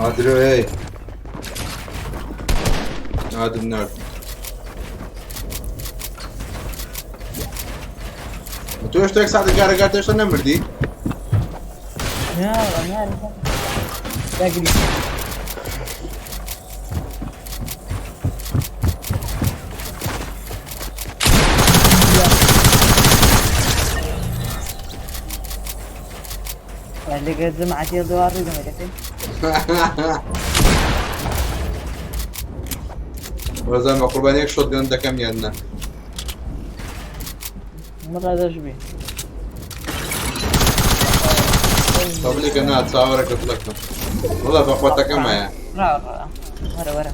ئادرۆ هەی ئادم نارد. تۆ شتێک ساعتە کارەکات هێشتا نەمردی؟ نا نا داگری. اللي قد زمعتي دوار زمعتي. وەزان بە قوربانیەک شۆتگەن دەکەم یان نا؟ مڕادەش بی. تەبلیکە نا چاوەرەکە دڵەکە وڵا بە خۆتەکەمایە. ڕا ڕا وەرە وەرە.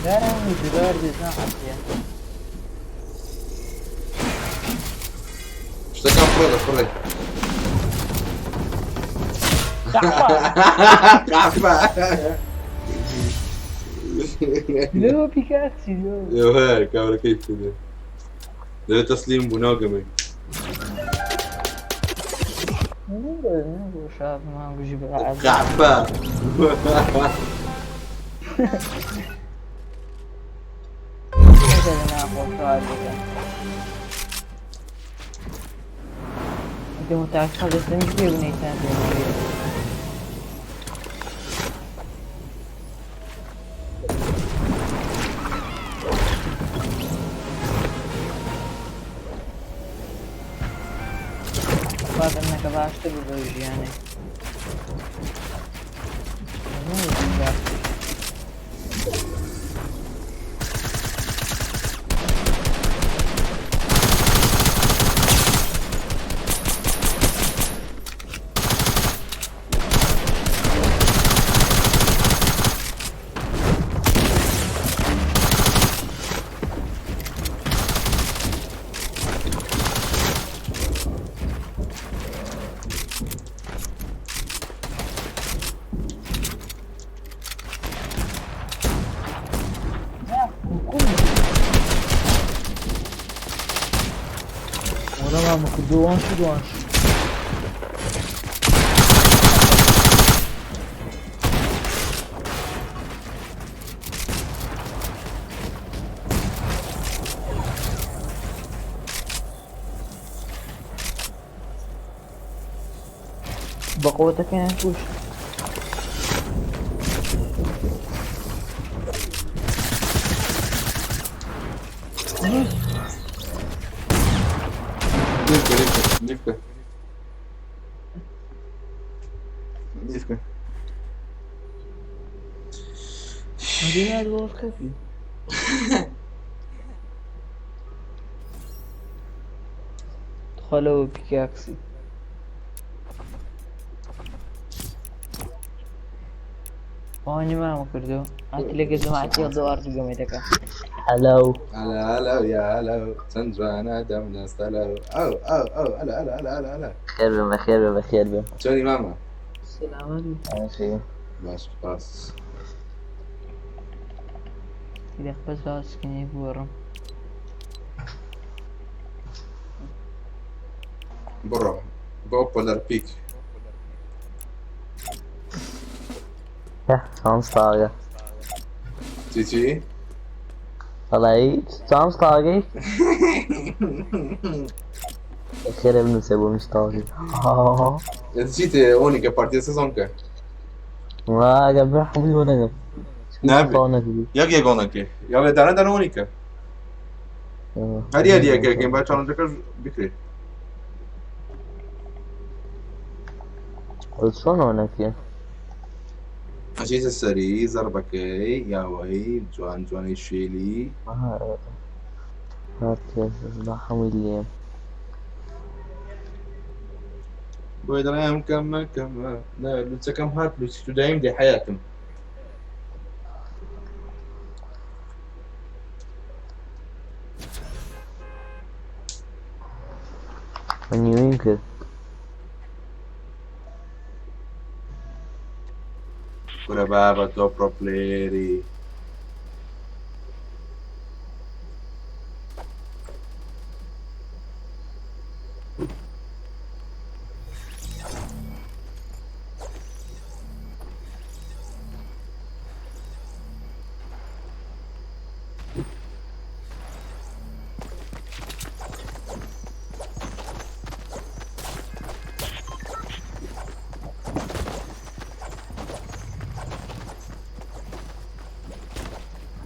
دارم جدار دێتنا حەسیە. شتەکان فڕێ دەفڕێ. قافە. لۆ پیکاکسی لۆ. ئێوە کاورەکەی کردێ دەبێت تەسلیم بوو ناگەمەی. شاب ما بژی بە قافە. انت متعرف خالص مش بيبني تاني. بعد انك باشتر ببوجي يعني. وەڵا مکردووان شو دوان شو. بقوتك يعني كوش. لیفکە لیفکە لیفکە لیفکە. هذه الولف خفي. دخلوا بيكاكسي. واني ما مكردو انت لك جماعتي دوار تقومي. هلو. هلا هلا يا هلا چەند جوانە دەم دەستەلە ئەو ئەو ئەو هەلا هەلا هەلا هەلا هەلا. خێر بم بەخێر بم بەخێر بم. چۆنی مامە؟ السلام عليكم. ماشي. باش باس. إذا بس باسكني بورم. بڕۆ بۆ پۆلەر پیک. چۆن ساغە؟ چی چی؟ وەڵی چۆن ساغی؟ خێرە بنووسە بۆ مشتاقی. چیتێ ئۆنیکە پارتیە سezonکە؟ واگە بەحوی وەنەگەم. نابێ. یەک یەکۆنەکەی یاڵێ دانە دانە ئۆنیکە هەر یاریەکەکەین با چاڵنجەکەش بکرێ. چۆن ئەوەنەکە؟ ئەچیتە سەری زەربەکەی یاوەی جوان جوانی شێلی. هەمووی لێم. بۆیە دەڵێم کەمە کەمە لوچەکەم هات لوچی تو دایم دێ حەیاتم. من نیویم کرد. کورە بابە تۆ پرۆ پلەیەری.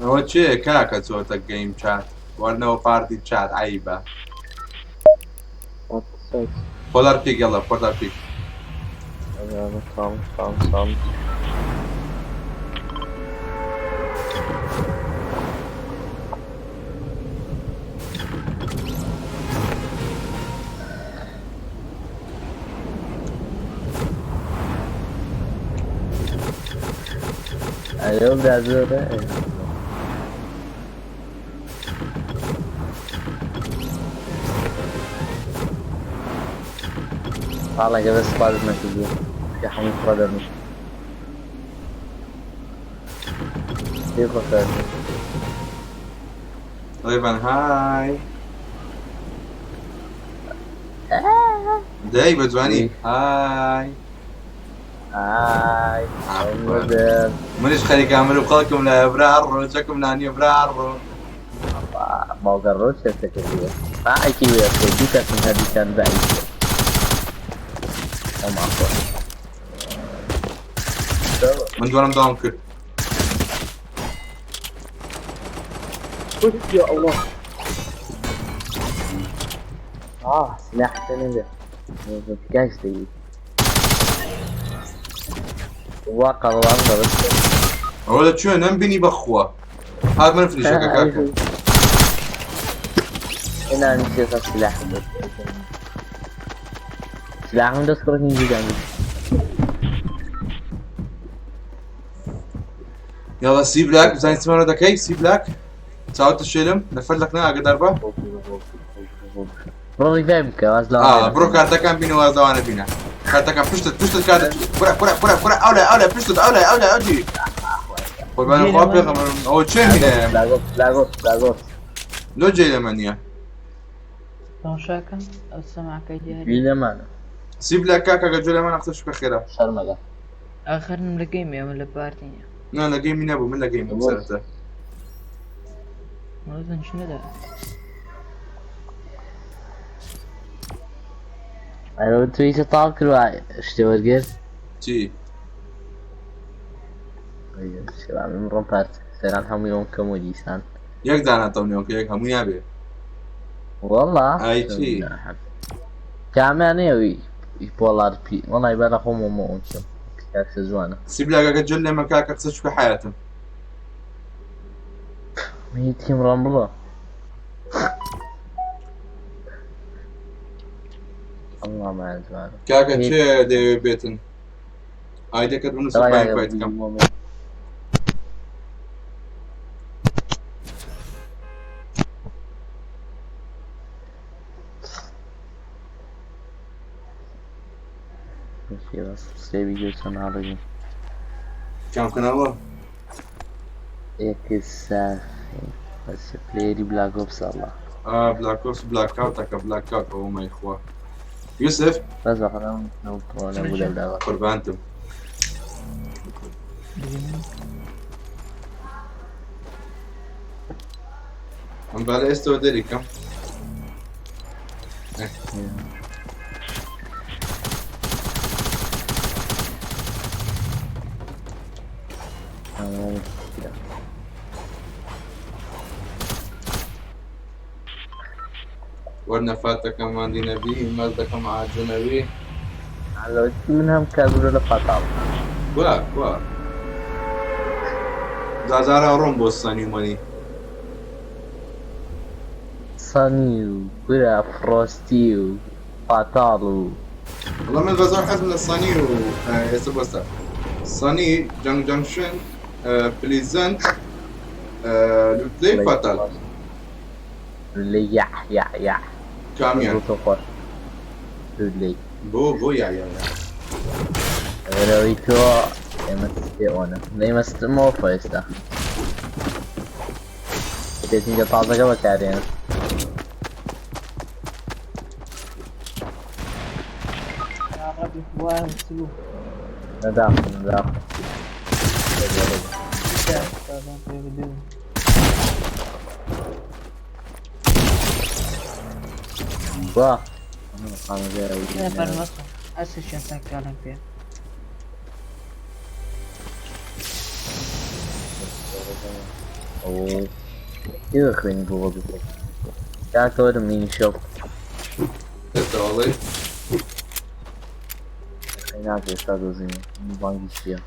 ئەوە چێ کاکە چۆتە گەیم چات وەرنەوە پارتی چات عیبە. پۆلار پیک یاڵا پۆلار پیک. تام تام تام. ئەرێ برا زۆرە. ساڵێکە بەس سوپاست نەکردووە کە هەموو کوڕە دەبن. پێی خۆشە. ڕێبان های. دەی بە جوانی های. های. منیش خەریکە ئەمر و خەڵکم لایە برا ڕۆ چەکم لانیە برا ڕۆ. باوکە ڕۆ چێتە کردووە. ئایکی وێ دوو کەسم هەردووکیان بە ئایکی. ئەو ماخۆ. من دوارم داوام کرد. يا الله. آه سلاح سنة كاش دقيقة. واقع والله بس. ئەوە لە کوێ نەمبینی بەخوا. هات من فلیشەکە کاکە. هنا نسيت سلاح سلاحهم دەست کوڕێکی جیدان. یاڵا سی بلاک بزانین چمانە دەکەی سی بلاک چاوت شێلم لەفەر لەک نا ئاگدار بە. بڕۆ ڕیڤایڤ بکە واز لەوانە ئا بڕۆ کارتەکان بینە واز لەوانە بینە. کارتەکان پشتت پشتت کارتە کورە کورە کورە کورە ئەولای ئەولای پشتت ئەولای ئەولای ئەوجی. قوربانی خوا پێغەمبەرم ئەوە چێ مینە لاگۆت لاگۆت لاگۆت. لۆ جێ لەمە نییە. تەماشاکەم ئەو سەماعەکەی دیارە. گوێی لەمانە. سی بلاک کاکە گە جێ لەمانە قسە شکە خێرا. شەرمەگە. ئاخرم لە گەیمی ئەمە لە پارتی نییە. نا لە گەیمی نەبوو من لە گەیم بووم سەرەتا. مەزن چ نەدا. ئەرە تویتە تاڵ کردووە شتێ وەرگرت؟ چی؟ من ڕۆم پارت سەران هەمووی ئەوم کەم و دیسان. یەک دانە تەونیەوە کە یەک هەمووی نابێ. والله ئای چی؟ کامیان ئەوی پۆڵار پی وەڵای بەرە خۆم ومە ئەوم چم کاکسە جوانە. سی بلاکەکە جل لێمە کاکە قسە چکە حیاتم. هی تیم ڕامبڵە. الله ما جوانە. کاکە چێ دەیەوێ بێتن؟ ئایدەکەت بنووسە پاین فایت کەم. کام کەناڵە؟ بەس پلەیەری بلاک ئۆپس ئەڵا. ئا بلاک ئۆپس بلاک ئاوتەکە بلاک ئاوت ئەوە مای خوا. یوسف بەس بەخۆم نەو پرۆ نەبوو لە بلاک. قوربانتم. ئەم بالە ئێستەوە دەریکەم. وەرنە فاتەکەمان دینەبی مەردەکەم عاجنەوی. من هەم کاربرۆ لە فاتاڵ. وا وا زازارا ڕۆم بۆ سانی و مەنی. سانی و کورە فرۆستی و فاتاڵ و والله من بەزۆر حەزم لە سانی و ئێستا بەستە سانی جەنگ جەنکشن پلیزنت لوتلەی فاتال. لولەی یاع یاع یاع. کامیان؟ زۆر خۆش لولەی. بۆ بۆ یا یا یا. لەبەرئەوەی تۆ ئێمە سێ ئۆنە نەیمە ستمەوە فۆێستا. پێتینگە تازەکە بەکارێنە. یا ڕەبی خوایە سلو. نەداخ نەداخ. وا ئێوە خوێنی بۆ بۆ کاکەوەرم مینی شۆپ. ئێستا وەڵی ناکە ئێستا دۆزینە بانگی چییە؟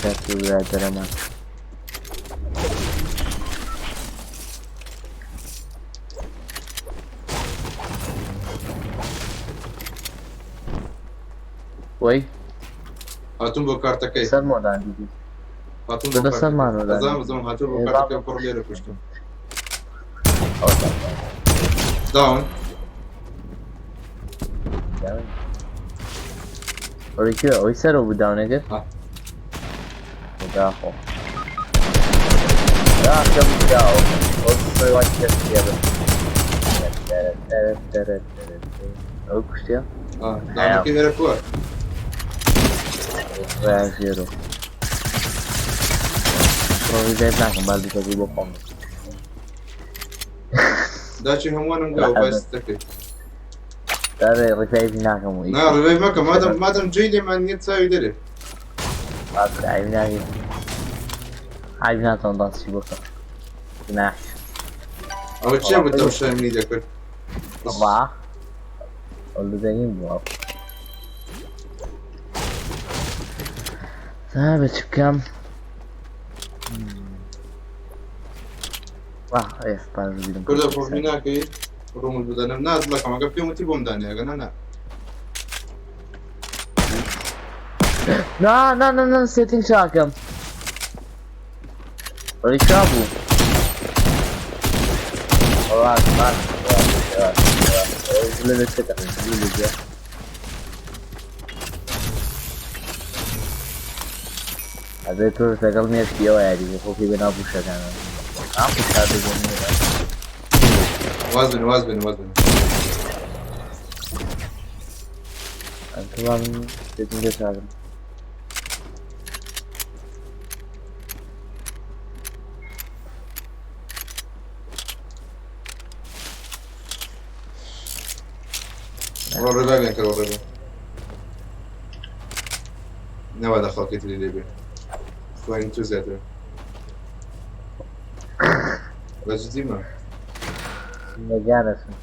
کاتی برادەرەمان. وەی هاتوون بۆ کارتەکەی سەرمۆدان دیدی هاتوون بۆ لە سەرمانەوە ئەزانم ئەزانم هاتوون بۆ کارتەکەی کوڕ لێرە کوشتم داون ئەوەی کوێ ئەوەی سەرەوە بوو داونەگر داخۆ داخم داو ئەو کوشتە داونەکەی هێرە کووە ژێرۆ ڕۆژی ناکەم با دووکەکەی بۆ خۆم داچی هەمووانم گاو باس دەکەیت دارێ ڕیفایڤ ناکەم و نا ڕیڤایڤ مەکە مادەم مادەم جێی لێمان نییە چاوی دەرێ عیب ناکەی عیب ناتوانم باسی بکەم گوناح ئەوە چیە بوو تەماشای منی دەکرد ڕا ئەو لەدەنگیم بوو تا چ بکەم واه ئێ پاش بیرم کوردە خۆشی ناکەی ڕوومت بدەنم نا دڵەکەم ئەگەر پێم وتی بۆم دانێ ئەگەر نا نا نا نا نا نا سێتینگ چاکەم ڕیکا بوو ڕاست ڕاست ڕاست ڕاست لە دەچێتە لە ئەبێ تۆش لەگەڵ مێشکی ئەوە یاری بکەی خۆ پێی بەناو پوشەکانە ئام پوشا دەگەنی واز بن واز بن واز بن ئەنتوان دێتم دەچاکم ڕۆ ڕێبا بێن کە ڕۆ ڕێبا نەوا لە خەڵکی تری لێ بێ خوێنی تۆ زیاترە بە جدیمە نەگانەسم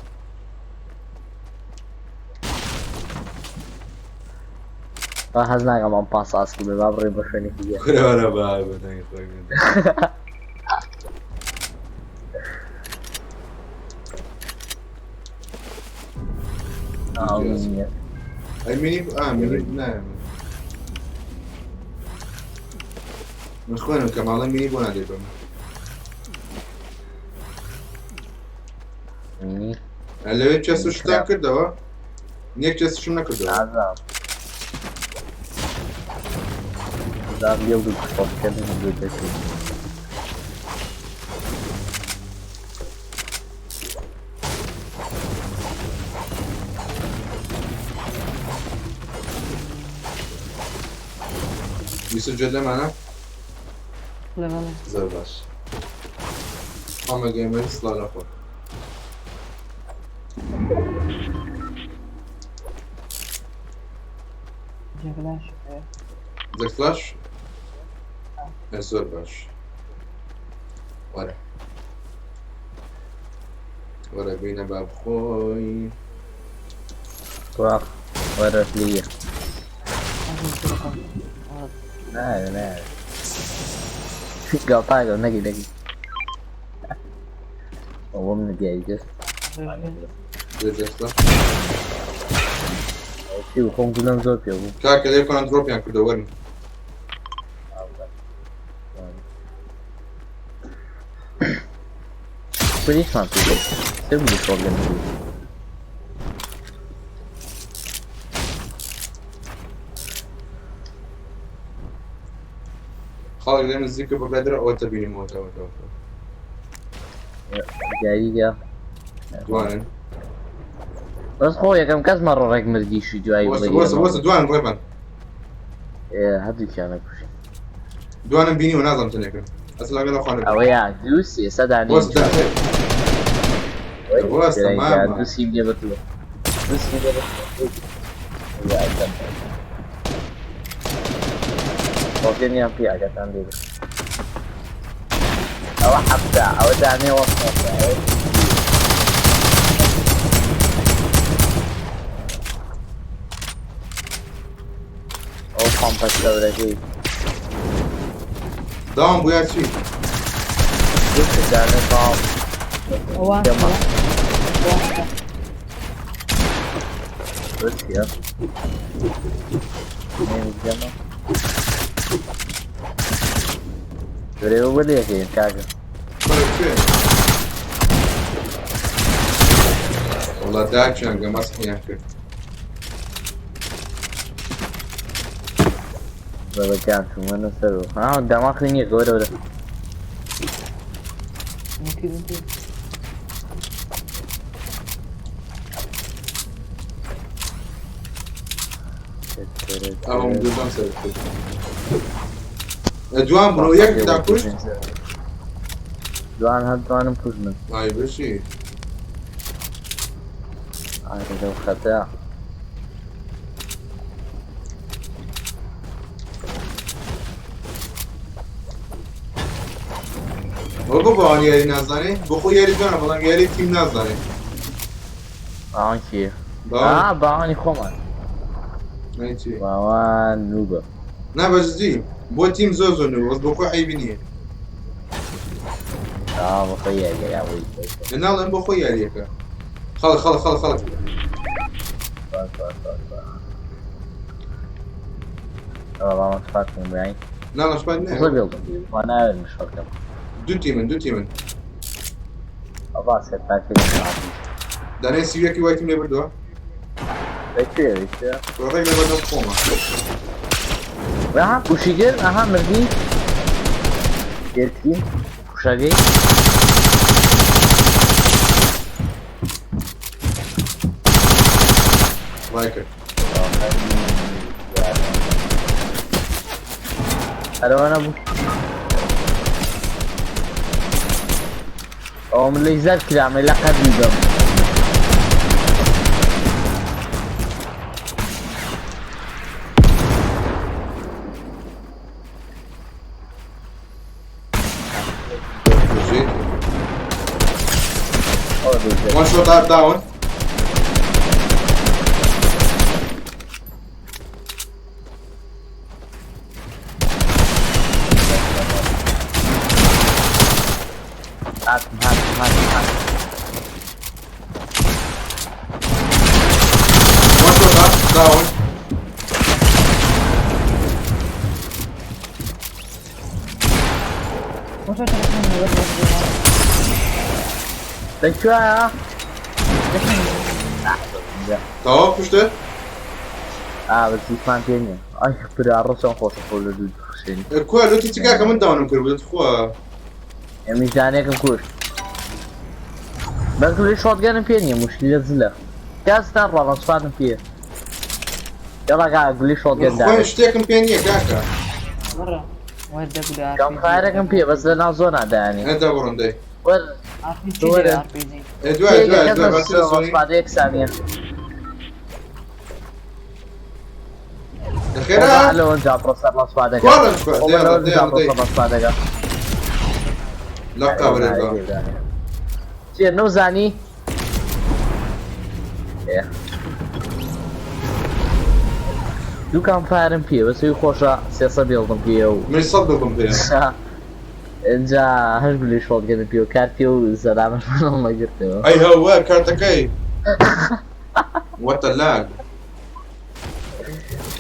با حەز ناکەم ئەم پاس ئاسکی بێ با بڕی بە شوێنێکی دیکە. کورە وەرە با بە دەنگی خۆی بێ. ئەی مینی ئا مینی نایە من خوێنم کە ماڵە مینی بۆ نادەی بە من مینی لەوێ چێس و شتان کردەوە نیەک چێسشم نەکردەوە نازانم زام لێو دوو خۆکردن دوو دەکرد یوسف جێت لەمانە بڵێ بەڵێ زۆر باش حەمە گەیمەر سڵاو لە خۆت جەگلاش جەک فلاش زۆر باش وەرە وەرە بینە با بخۆی واخ وەرە لیە نایە نایە گاڵتاگە نەگی نەگی ئەوە من دیاری دەست دەستە چی خۆم گولەم زۆر پێ بوو کاکە لێ کۆنان درۆپیان کردە وەرن کوریشمان پێ بوو سێ گولی پرۆبلێم بوو خەڵک لێ نزیکە بڕێدرە ئەوە تەبینیم ئەوە ئەوە دیاریگە دوانن بەس خۆ یەکەم کەس مەڕۆ ڕێک مردیشی دوایی وەسە وەسە وەسە دوان ڕێبان هەردووکیانە کوشی دوانم بینی و نازانم چەندێکن ئەسڵ لەگەڵ خانە ئەوە یا دوو سێ سەدانی وەسە وەسە مامە دوو سیم لێ بردووە دوو سیم لێ بردووە یا ئەکەم خۆکەنیان پێ ئاگاتان لێ بێت ئەوە حەفتا ئەوە دانێ وەستا ئەو پامپە سەورەکەی داوام بوو یا چی دوو دانێ پام ئەوە دەما. چییە؟ بەرێوە بۆ لێکەین کاکە. بەرە کوێ؟ وەڵا داکیان گە مەسحیان کرد. بەبەکان چوومەنە سەرەوە. ها دەماخی نییە گەورە وەرە. ئەوم دووەم سەر کرد. دوان بڕۆ یەک دا کوشت. دوان هەر دوانم کوشت من. ئای بشی. ئای لەو خەتە. ئەوە بۆ باوان یاری نازانێ؟ بۆ خۆی یاری جوانە بەڵام یاری تیم نازانێ. باوان کێ؟ باوان ئا باوانی خۆمان. ئەی چی؟ باوان نوبە. نا بە جدی بۆ تیم زۆر زۆر نوبە بەس بۆ خۆی عەیبی نییە. ئا بۆ خۆی یاریە یا بۆی. ناڵێم بۆ خۆی یاریەکە. خەڵک خەڵک خەڵک خەڵک. باش باش باش باش. ئەوە باوان سپات بووم برای. نا نا سپات نییە. زۆر بێڵدم. وا ناوێت من شەڕکەم. دوو تیمن دوو تیمن. ئەوە سەرپاتی دانەی 31ی وایتم لێ بردووە. لەکوێ لەکوێ؟ ڕێک لە بەردەم خۆمە. ئەها کوشی کرد ئەها مردی. گرتی کوشەکەی. ڕای کرد. هەرەوە نەبوو. ئەوە من لەی زەرد کرامێ لە قەدی بم. بژیت. ئەوە لەی زەرد. One shot up down. هاتم هاتم هاتم هاتم. One shot up down. لەکوێیە؟ تەواو کوشتت؟ ئا بەس هیچمان پێ نییە. ئای برا ڕۆ چۆن خۆشە خۆ لە دوو خشێنی. کوا لۆتی چ کاکە من داونم کرد بوو خوا. ئەمیش دانێکم کوشت. بەس گولەی شۆتگەنم پێ نییە مشکلە زلە. کاستان ڕاڵم سوپاتم پێ. یاڵا کاکە گولەی شۆتگەن خۆی دانێ. شتێکم پێ نییە کاکە. کەم فایەرێکم پێ بەس لە ناو زۆنا دایانی. ئەدا بڕۆن دەی. وەر وەرە. دوای دوای دوای باسی لە زۆنی. سوپات یەک ثانیە. خێرا. لەوە جا بڕۆ سەر ڕاستپادەکە. کوا ڕەنج کوا؟ خۆ دەیان لەوە دەیان جا بڕۆ دەی. سەر ڕاستپادەکە. لە قابرێ بە. چیە نەوزانی؟ دوو کام فایەرم پێ بەس ئەوی خۆشە 300 بێڵدم پێ و من 100 بێڵدم پێ. ئینجا هەشت گولەی شۆتگەنم پێ و کارتی و زەلامەش منم نەگرتەوە. ئەی هەوە کارتەکەی. What a lag.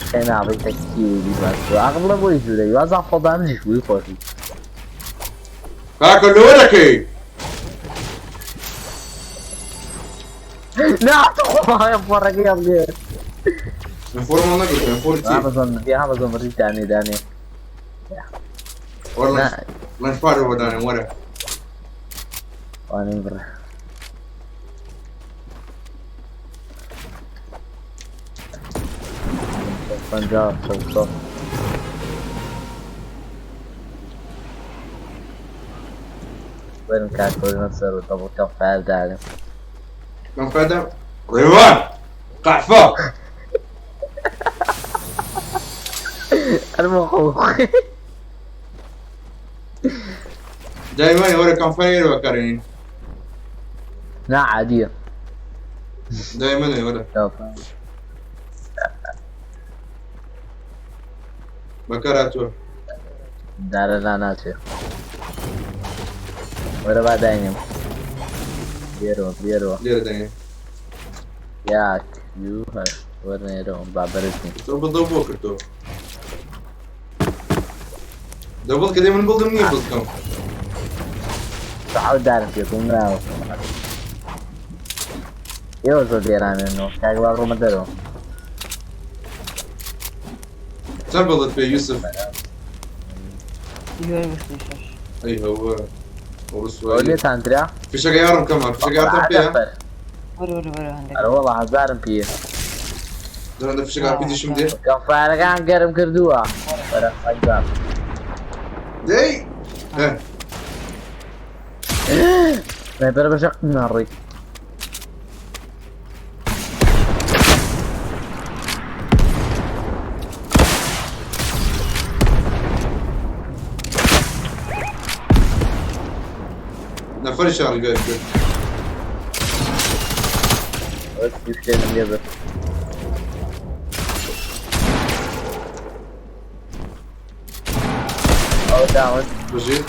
خێ ناڵێ تەکی و بیبات. عەقڵ لە بۆی جوورەی وازان خۆدانیش بووی خۆشی. کاکە لۆ دەکەی؟ نا خۆ فۆڕەکەی هەڵگرت. من فۆرم نەگرت، من فۆر چی؟ ئەمازۆن بڕی دانێ دانێ. وەرە لەنج پارە بۆ دانێم وەرە. وانەی بڕە. پەنجا سەد. وەرن کاک وەرنە سەر و دەبڵ کەم فایەر دانێم. کەم فایەر دانێم؟ ڕێوان قەحفە. هەر بۆ خۆ. دایمانی وەرە کەم فایەر بەکارێنین. نا عادیە. دایمانی وەرە. بەکار هاتووە. دارە لا ناچێ. وەرە با داینێم. لێرەوە لێرەوە. لێرە داینێ. یاک دوو هەشت. وەرنێرەوە با بەرز نیم. تۆ بڵدەو بۆ کردەوە دەبڵ کە دێ من بڵدم نییە بڵکەم. حەوت دارم پێ بوو ناوە. ئێوە زۆر لێرانێنەوە کاک با ڕۆمە دەرەوە. چەند بڵدت پێ یوسف؟ هیوای بشتی شەش. ئەی هەوە ئەوە ڕسوایی. لێتان درا؟ فیشەکە یارم کەمە فیشەکە یارتان پێیە؟ نەفەر. وەرە وەرە وەرە هەندێک. ئەرە وەڵا هەزارم پێیە. دەرەندە فیشەکە ئارپیجیشم دێ. کەمفایەرەکان گەرم کردووە. وەرە خەجاب. دەی سنایپەرە بە شەق ناڕۆی. نەفەریشیان ڕیگای کرد. ئەوە شتێنم لێ بر. ئەوە داون. بژی.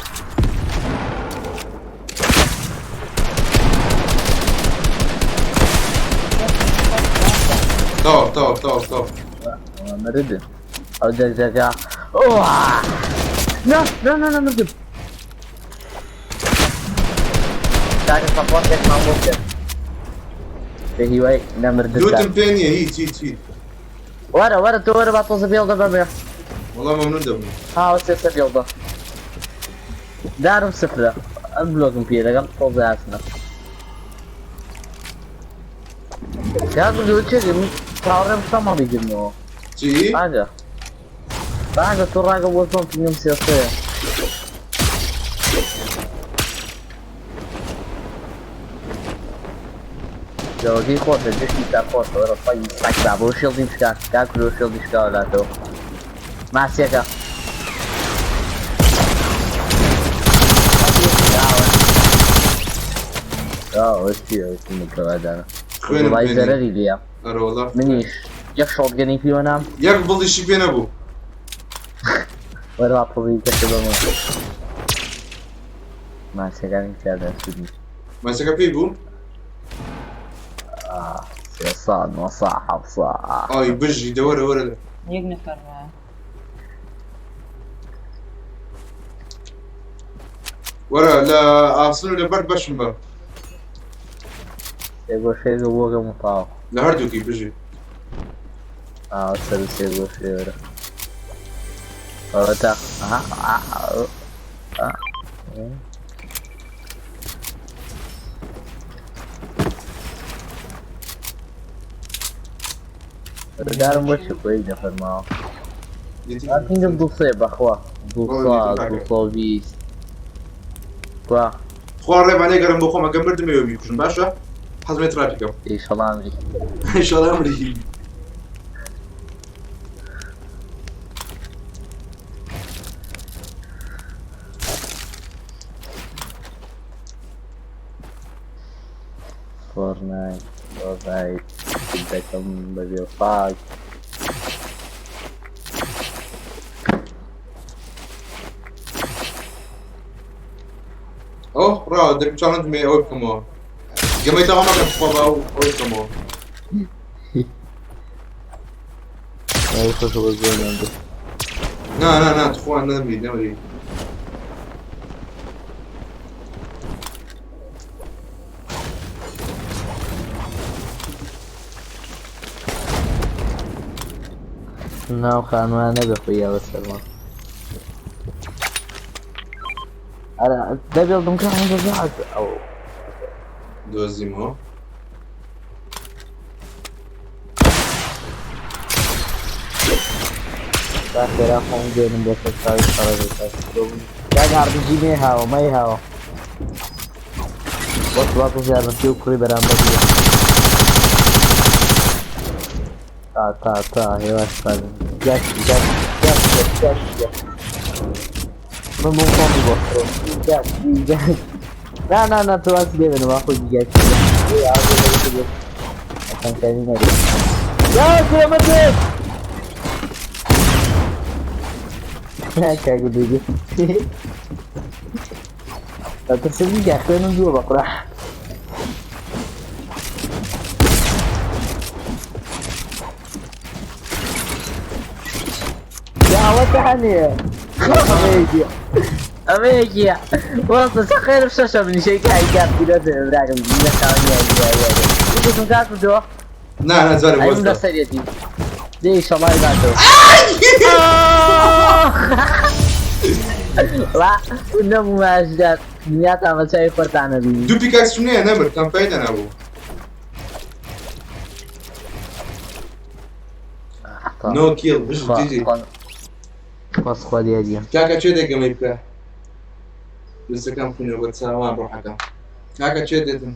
تەواو تەواو تەواو تەواو. ئەوە مردن. ئەو دەرجەکە. ئۆه! نا نا نا نا مردم. کاکە سەپۆرتێکمان بۆ بکەن. بە هیوای نەمردنتان. لوتم پێ نییە هیچ هیچ هیچ. وەرە وەرە تۆ وەرە با تۆزە بێڵدە بەمێ. وەڵا مەمنون دەبم. ها سێ بێڵدە. دارم سفرە. ئەم بلۆکم پێ لەگەڵ تۆزە هاتنە. کاک گوردۆ چێ من چاوەڕێم چۆن هەڵیگرمەوە. چی؟ باگە. باگە تۆ ڕاگە بۆ چۆن پینگم سێ سێیە. جەوەکەی خۆشە جشتی تا خۆشە وەرە سەگی سەگ با بۆ شێڵدیم شکا کاک کوردۆ شێڵدی شکاوە لاتەوە. ماسیەکە. ئەوە چییە ئەوە چی مکەوادانە. خوێنم وەڵای پێ نییە. زەرەری لێیە. ئەرە وەڵا. منیش یەک شۆتگەنی پێوە نام. یەک بڵدیشی پێ نەبوو. وەرە با پڕی کەسە بەمە. ماسیەکانی تیادا سوودی. ماسیەکە پێی بوو؟ سێ سا نۆ سا حەفت سا. ئای بژی دە وەرە وەرە. یەک نەفەر مایە. وەرە لە ئاسن و لە بەرد بەشم بە. سێ گۆشەیەکە بۆگە متاوە. لە هەردووکی بژی. ئاوە سەر و سێ گۆشەیە وەرە. ئەوە تا ئەها ئا ئا. دارم بۆ چی خۆی نەفەرماوە. پینگم دوو سێ بەخوا. دوو سا دوو سە و بیست. کوا؟ خوا ڕێمان لێگەڕم بۆ خۆم ئەگەر مردم ئێوە بیکوژن باشە؟ حەزم لێ تراپیکەم. ئیشەڵا ئەمری. ئیشەڵا ئەمری. فۆرنایت فۆرنایت دەکەم بە بێ پاک. ئەو ڕاوە دەبی چاڵنج مێ ئەوەی بکەمەوە. گەمەی تەواو مەکەم تخوا با ئەو ئەوەی بکەمەوە. ئەی خۆشە بە زۆریان بێ. نا نا نا تخوا نەمری نەمری. ناو خانووان نەبێ خۆی یا بەسەرما. ئەرە دەبێڵدم کە هەندە زەحەت ئەو. دۆزیمەوە. با خێرا خۆم بێنم بۆ سەر چاوی خەڵک. کاک ئارپیجی مێ هاوە مەی هاوە. وەک وا تۆزیارمەتی و کوڕی بەرامبەر بوو. تا تا تا هێواش پارم. گەش گەش گەش گەش گەش. من بۆم خۆم بۆ گەش گەش. نا نا نا تۆ واز لێ بنە وا خۆی گەش. ئەسانکاری نەبێت. یا کوڕە دێت. کاک دووگی. ئەترسم دیکە خوێنم دووە بە قورا. دانێ. ئەمەیەکیە وەڵا خێرم شەشە منیشەی کای کات پیرۆز بێ براکەم لە خاوەنی یاری یاری یاری کات کردووە نا نا جارێ ئەی من وەستە لەسەرێتی دێ ئیشەڵای باتەوە وا نەبوو ماژدار دنیاتان بە چاوی خۆتان نەبینی. دوو پیکاکسم نییە نەمرد کەمپەی دەنابوو. نۆ کیڵ بژ جیجی. خوا خوا دیاریە. کاکە چێ دەگەمەی بکە دەستەکەم خونێ بە چاوان ڕۆحەکەم کاکە چێ دێتن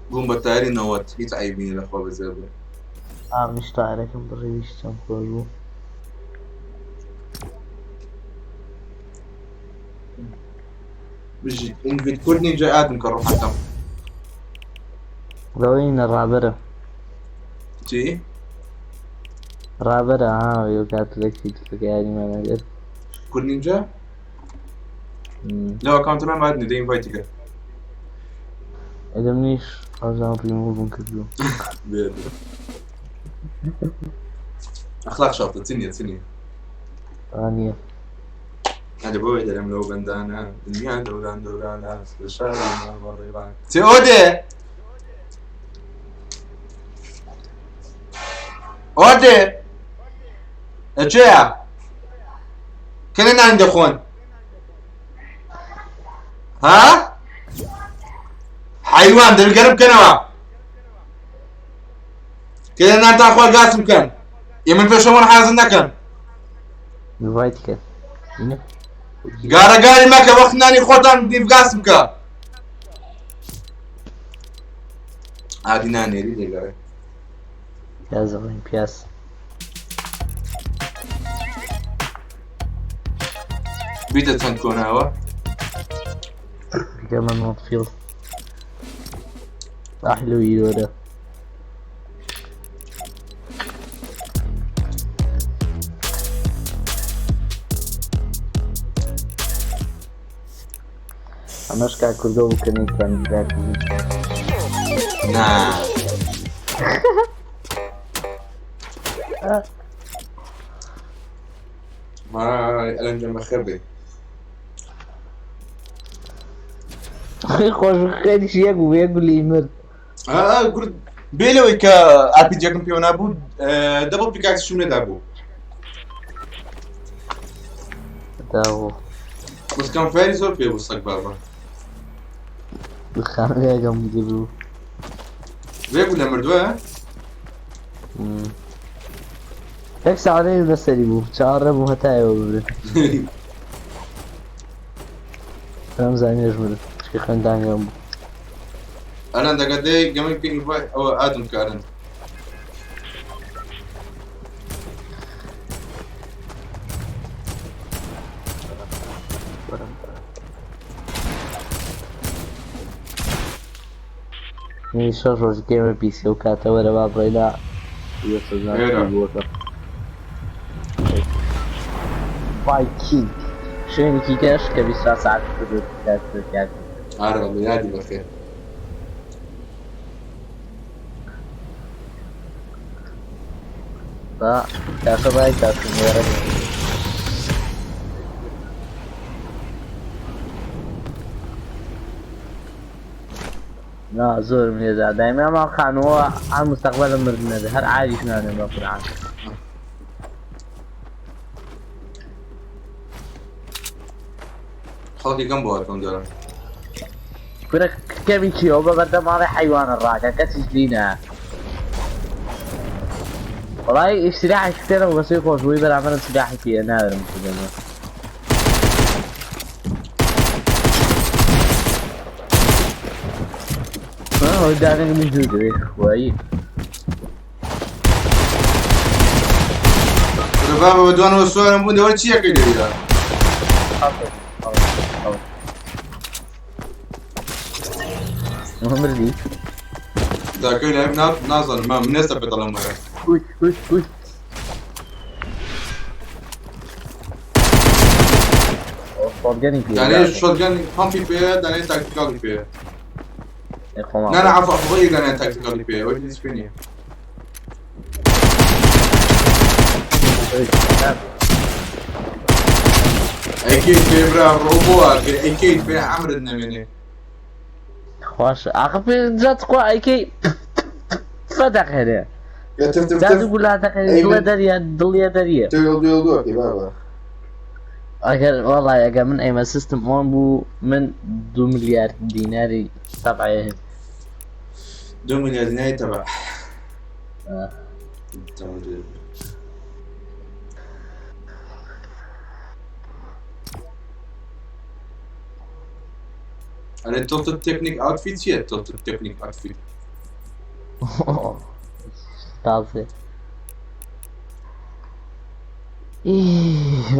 بووم بە تاری 90 هیچ عەیبی نییە لەخوا بەزێ بێ. ئامیش تارەکەم بڕیویش چەند خۆش بوو. بژی ئینڤیت کوردنی جا ئادم کە ڕۆحەکەم. لەوەی ڕابەرە. چی؟ ڕابەرە ها یو کات لەکی یاریمان ئەگەر. کوردنی جا؟ لەو ئەکاونتەمان بادنی دە ئینڤایتی کرد. ئەدەم منیش ئەوزان ڕیموڤم کردووە. بێ بێ. ئەخلاق شەرتە چ نییە چ نییە. ئانیە. هەدە بۆ دەرم لەو بەندانە دنیا دەوران دەورانە شاری ماڵ چێ ئۆدێ ئۆدێ ئەچێە کە نان دەخۆن ها حیوان دەبگەرم بکەنەوە کە نانتان خوارد گاسم بکەن ئێ من پێشەوەن حازر نەکەن. ئینڤایت کرد. گارەگاری مەکە وەخت نانی خۆتان گاسم بکە. ئادی نانێری دەگەڕێ. پیاز دەڵێن پیاز. بیتە چەند کۆناوە؟ بیکەمە نۆتفیڵد. ئەحلو ئیرۆرە. ئەمەش کاک کوردۆ بوو کە نەیتوانی دیدار ببین. نا. وای ئەلەنجەم بەخێر بێ. خۆش خێریش یەک بوو یەک گولی مرد. گورد بێ لەوەی کە ئارپیجەکەم پێوە نابوو دەبڵ پیکاکسشم نەدابوو. داوە. بەس کەمفایری زۆر پێ بوو سەگ بابە. خانەیەکەم بوو. بێ بوو لە مردووە؟ یەک ساعتێک لەسەری بوو چاوەڕێ بوو هەتایەوە ببرن. ئەم زانیش مرد چی خوێندانگەم بوو. ئەلەن دەگە دەی گەمەی پێ ئینڤایت ئەوە ئادم کارن. منی شەش ڕۆژ گەمە پیسی ئەو کاتە وەرە با بڕێدا ئێرە. بووەکە. ڤایکینگ شوێنێکی کەش کە 24 ساعت کردو کات کرد. ئارە والله یادی بەخێر. با تاشە بای تاشە وەرە. نا زۆرم لێدا دایما ما خانووە عام مستقبلم مردنە بێ هەر عاریش نانێم بە قورعان. خەڵکی گەم بۆ هاتۆم دارم. کورە کەمی چیەوە بە بەردەم ماڵی حەیوانە ڕاکە کەسیش لینە. وەڵای سلاحێک بکەنەوە بەسەی خۆش بووی بەرامبەرم سلاحێکی ناوێرم بکەنەوە. ئەو دانێک من زوو دەوێ خوایی. کورە بابە بە دوانەوە سوارم بوون دەوە چیەکەی لەوێدا؟ مردی؟ داکەی لای نازانم ما من ئێستا پێ دەڵێم وەرە. وی وی وی. shotgun ی پێ دانەیە shotgun pump ی پێ دانەیە tactical ی پێ. نا نا عفو عفو غير دانەیە tactical ی پێ ئەوەی هیچ پێ نییە. ئەیکەیت پێ برا ڕۆبۆ ئەگەر ئەیکەیت پێ عەمرت نەمێنێ. خۆش ئاخ پێ جا تخوا ئەیکەی فەدەقێنێ تف تف جا تف دوو گولا دەقێنێ ئەی دڵێ من- دەریە دڵیە دەریە. تۆ دوێڵ دووەکەی بابە. ئەگەر وەڵای ئەگەر من ئەیمە سیستم ئۆن بوو من 2 ملیار دیناری تەبعێ. 2 ملیار دیناری تەبع. آه. تەواو. ئەرێ تۆتە تەکنیک ئاوتفیت چییە؟ تۆتە تەکنیک ئاوتفیت. تازێ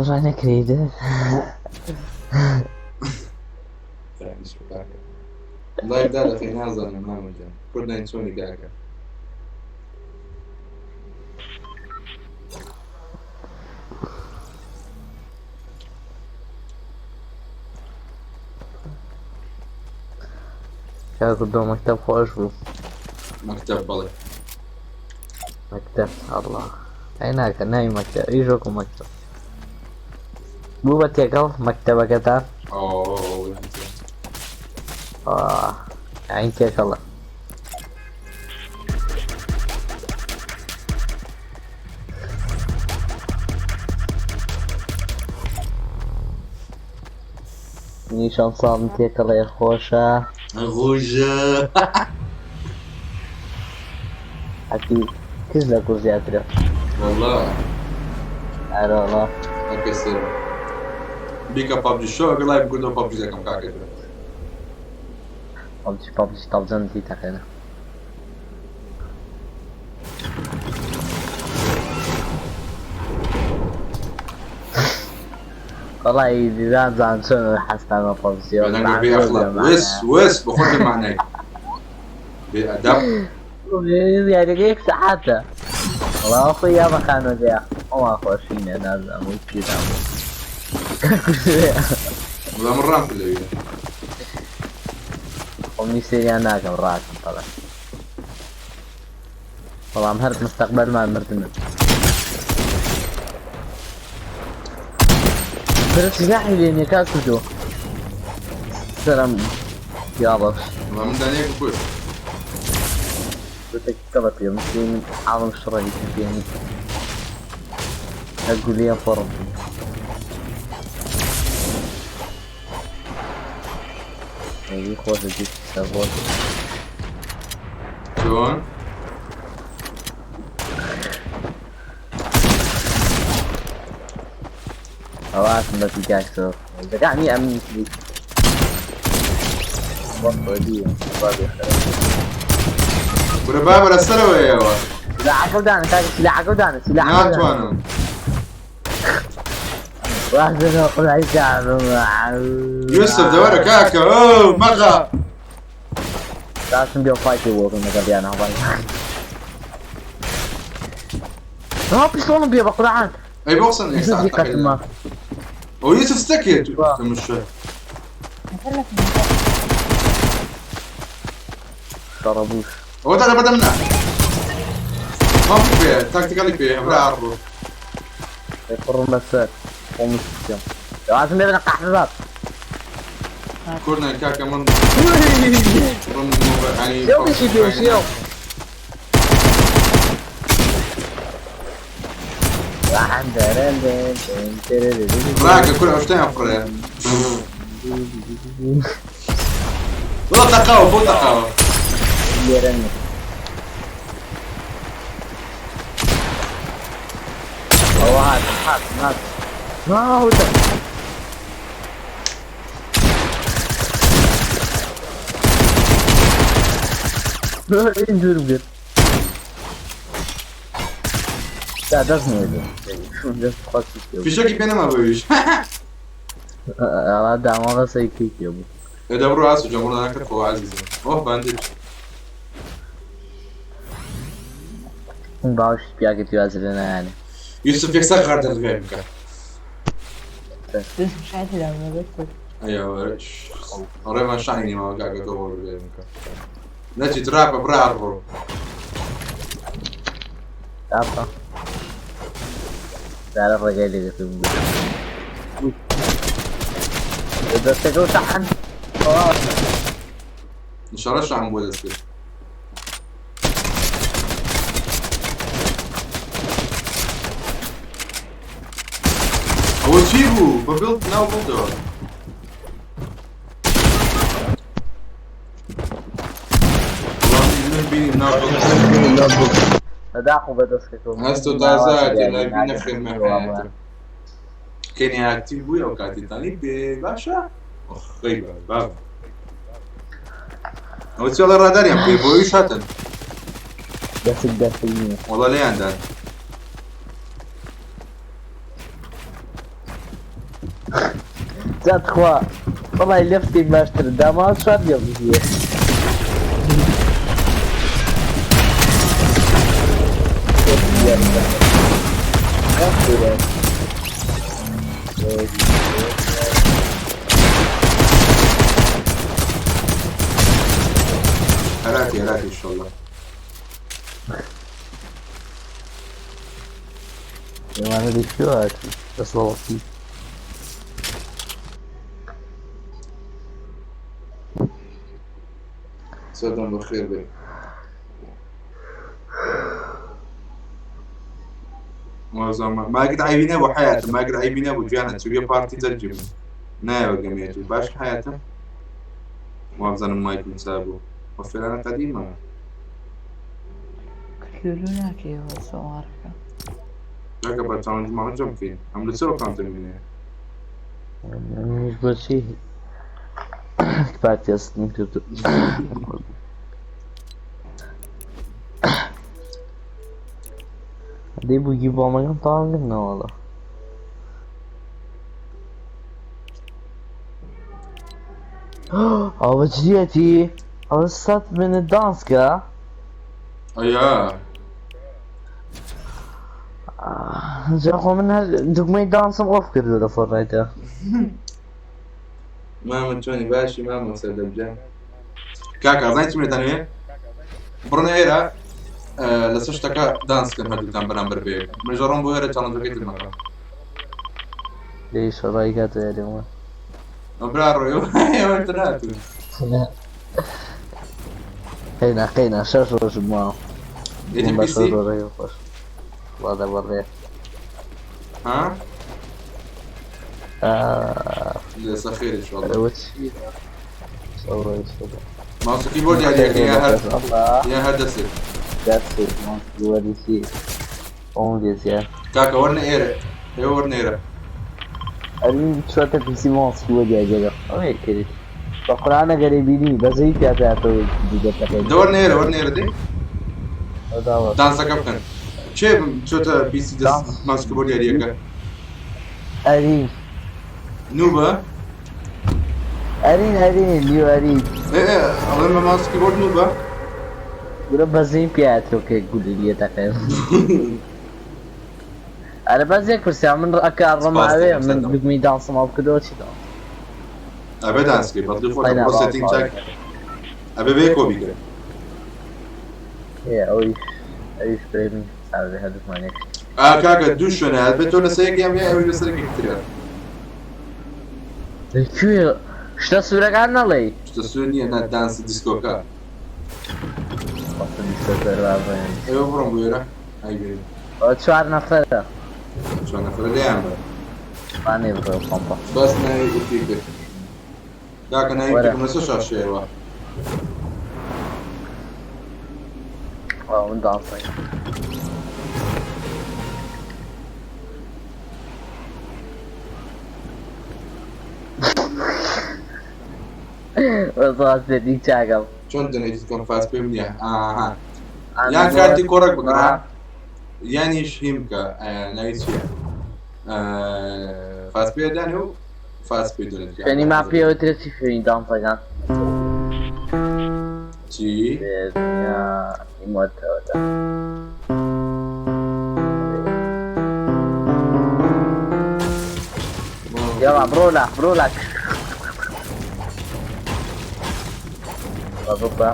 ڕانەکرێیت. live دادەخەی نازانم مامە گیان کورد ناین چۆنی کاکە. کاکو دۆ مەکتەب خۆش بوو. مەکتەب بەڵێ. مەکتەب ئەڵڵا ئەی ناکە ناوی مەکتەب ئیش وەکو مەکتەب بوو بە تێکەڵ مەکتەبەکەتان. ئەو ئاه، عین تێکەڵە. نیشان ساڵم تێکەڵێ خۆشە. خۆشە. هەتی کز لە کوڕ زیاترە. والله. ئەرەڵا. ئەکە سەر بیکە PUBG شۆ ئەگەر live کردەوە PUBG دەکەم کاکە جان. PUBG PUBG تەبجەندی تەقێنە. وەڵی نازانم چۆن حەستانە PUBG. بەدەنگە بێ ئەخلاق وس وس بەخۆت بێ معنای بێ ئەدەب. یاریەکە یەک سەعاتە. وەڵا خۆی یا بە خانەوەدەیە ئەوان خۆشینە نازانم وی پیرام. وەڵا من ڕام کرد لەوێ. خۆمی سێریان ناکەم ڕاکەم تەڵێ. بەڵام هەر مستەقبەلمان مردنە. فرە سلاحی لێ نییە کاک کوردۆ. سەرم یاڵەش. وەڵا من دانەیەکم کوشت. کەڵە پێ مسلیم عاڵم شڕی پێنی. ئەگولیان فۆڕم. ئەی خۆشە جێ سەرخۆش. چۆن؟ ئەواتم بە پیکاکسۆ. دەکانی ئەم کورە بابە لەسەرەوەیەوە. سلاحەکە دانە کاک سلاحەکە دانە سلاحەکە دانە. ناتوانم. واحدة قلعي شعب. یوسف دەوەرە کاکە ئەو مەغا. لازم بيو فايت ووك لەگەڵیان هەڵای. ها پیستۆڵم بێ بە قورعان. ئەی بۆ قسە یوسف دیقەتمە. ئەو یوسف ستەکێت تەمشە. شەڕەبووش. ئەوە تا لەبەردەم نا. پامپی پێ تاکتیکالی پێ برا ئەڕۆ. فڕم بەسەر خۆم سیستم. لازم بێ بنە قەحبە. کورد ناین کاکە من ڕم ینی شێو بشی پێ شێو. ڕاکە کورە ئەو شتیان فڕێ. وەڵا تەقاوە بۆ تەقاوە. لێرە نییە. ئەوە هات هات هات. هاوتە. دوورم گرت. تا دەست نێ دەست خۆشی پێ بوو. فیشەکی پێ نەما بەویش. ئەوە داما بەسەی کەی پێ بوو. ئێ دەبڕۆ ئاسو جان بڕۆ ناکرد خۆ عەزیزم. ئۆه باندیج. باوەشی پیاکەتی واز لێ نایانێ. یوسف یەکسەر غار دەرگای بکە. دەستم شاتی دامە دەستت. ئەیوە ڕێمان شانی ماوە کاکە تۆ بۆ بکە نەچیت ڕاپە برا ڕۆ. تاپا دارە ڕێگای لێگەتم دەستەکە و شەحن. ئینشاڵڵا شان بۆ دەست کرد. ئەوە چی بوو؟ بە بڵ ناو بڵدەوە. من بینیم ناو بڵ. بەداخۆ بەدەستەکەم. هەستۆ تازە هاتێ لایڤی نەخێرمە حەیاتم. کەنی ئاکتیڤ بووی ئەو کاتی تانی بێ باشە؟ خەی بابا. ئەوە چی ئەڵێ ڕاداریان پێ بۆ ئەویش هاتن. دەستت دەستت نییە. وەڵا لێیان دان. جا تخوا وەڵای لەفتێک باشتر داماوە چوار لێڵ بژیە. هەراتی هەراتی ئینشەڵڵا. ئێوانە لەکوێ هاتی دەسەڵاتی؟ سەردەم بەخێر بێ. ماگت عیبی نەبوو حەیاتم ماگت عیبی نەبوو گیانە چوویە پارتی دەرگی بوو نایەوە گەمێت و باش حەیاتم وابزانم مایکم چا بوو وەفێرانە قەدیمە. کلولو ناکەیەوە سۆمارەکە. کاکە با چاڵنج ماڵنجە بکەین ئەم لە چەوە کانتەر مینێ. منیش بۆچی پارتی ئەستم کردو. دەی بووگی بۆمەکەم تەواو کردنەوەڵە. ئەوە چیەتی؟ ئەوە سەد منت دانسکە؟ ئەیا جا خۆ من هەر دوگمەی دانسم ئۆف کردو لە فۆرنایتە. مامە چۆنی باشی مامە سەردەم گیان. کاکە ئەزانی چیم لێتان وێ؟ بڕۆنە ئێرە لەسەر شتەکە دانس کەن هەردووکتان بەرامبەر بەیەک. من ژەڕۆم بۆ ئێرە چاڵنجەکەی تر مەکە. لێی شەڕای کاتە یاریمە. ئەو برا ڕۆی ئێوە تر هاتوون. قەینا قەینا شەش ڕۆژ ماوە. یەتی بە شەش پیسی؟ ڕۆژەکە خۆش. وەڵا بەڕێ. ها؟ لەسەر خێر ئینشاڵڵا. ئەوە چی؟ سەوڕۆی سەوڕۆ. ماوس و کیبۆرد یاریەکە یا هەر یا هەر دەستت. دەستت ماوس کیبۆردی چی؟ ئەوم لێ زیاد. کاکە وەرنە ئێرە ئێوە وەرنە ئێرە. ئەرین چۆتە پیسی ماوس کیبۆرد یاریەکە ئەوەیە کرد. بە قورئان ئەگەر بینی بەزەی پیاتاتەوە دیدەتەکەی. دە وەرنە ئێرە وەرنە ئێرە دەی. دانسەکە بکەن. کێ چۆتە پیسی دەست ماوس کیبۆرد یاریەکە؟ ئەرین. نوبە؟ ئەرین ئەرین لیو ئەرین. ئێ ئێ ئەڵێم بە ماوس کیبۆرد نوبە؟ گورە بەزەی پیاتەوە کە گولی لێ دەقێن. ئەرە بەس یەک پرسیار من ئەکە ڕۆماوێ من دوگمی دانسم ئەو کردەوە چی دانس؟ ئەبێ دانسکەی بەدڵی خۆت بڕۆ سێتینگ چاک ئەبێ بەیەکەوە بیکەن. ئێ ئەویش ئەویش برای من حسابێ هەردووکمان یەک. ئا کاکە دوو شوێنە ئەبێ تۆ لەسەر یەکیان بێ ئەویش لەسەر یەکێکی ترە. لەکوێ شتە سوورەکان نەڵێی؟ شتە سوور نییە نا دانسی دیسکۆکە. ئێوە بڕۆن بۆ ئێرە ئایبێنن. ئەوە چوار نەفەرە. چوار نەفەرە لێیان بە. وانەیە بڕۆ پەمپە. بەس ناوی ئوفی کرد. کاکە ناوی پێکم لەسەر شاشەیەوە. من دانسەکەم. بەس چاکەم. چۆن دەنێتی کەم فاست پێم نییە. ئاها یان کارتی کۆڕەک بکڕە یانیش هیم بکە ناوی چییە فاست پێ دانێ و فاست پێ دەنێت. شوێنی ما پێوە ترە چی شوێنی دانسەکان؟ چی؟ ئیمۆتەوەتە. بڕۆ بڕۆ لا بڕۆ لا بڕۆ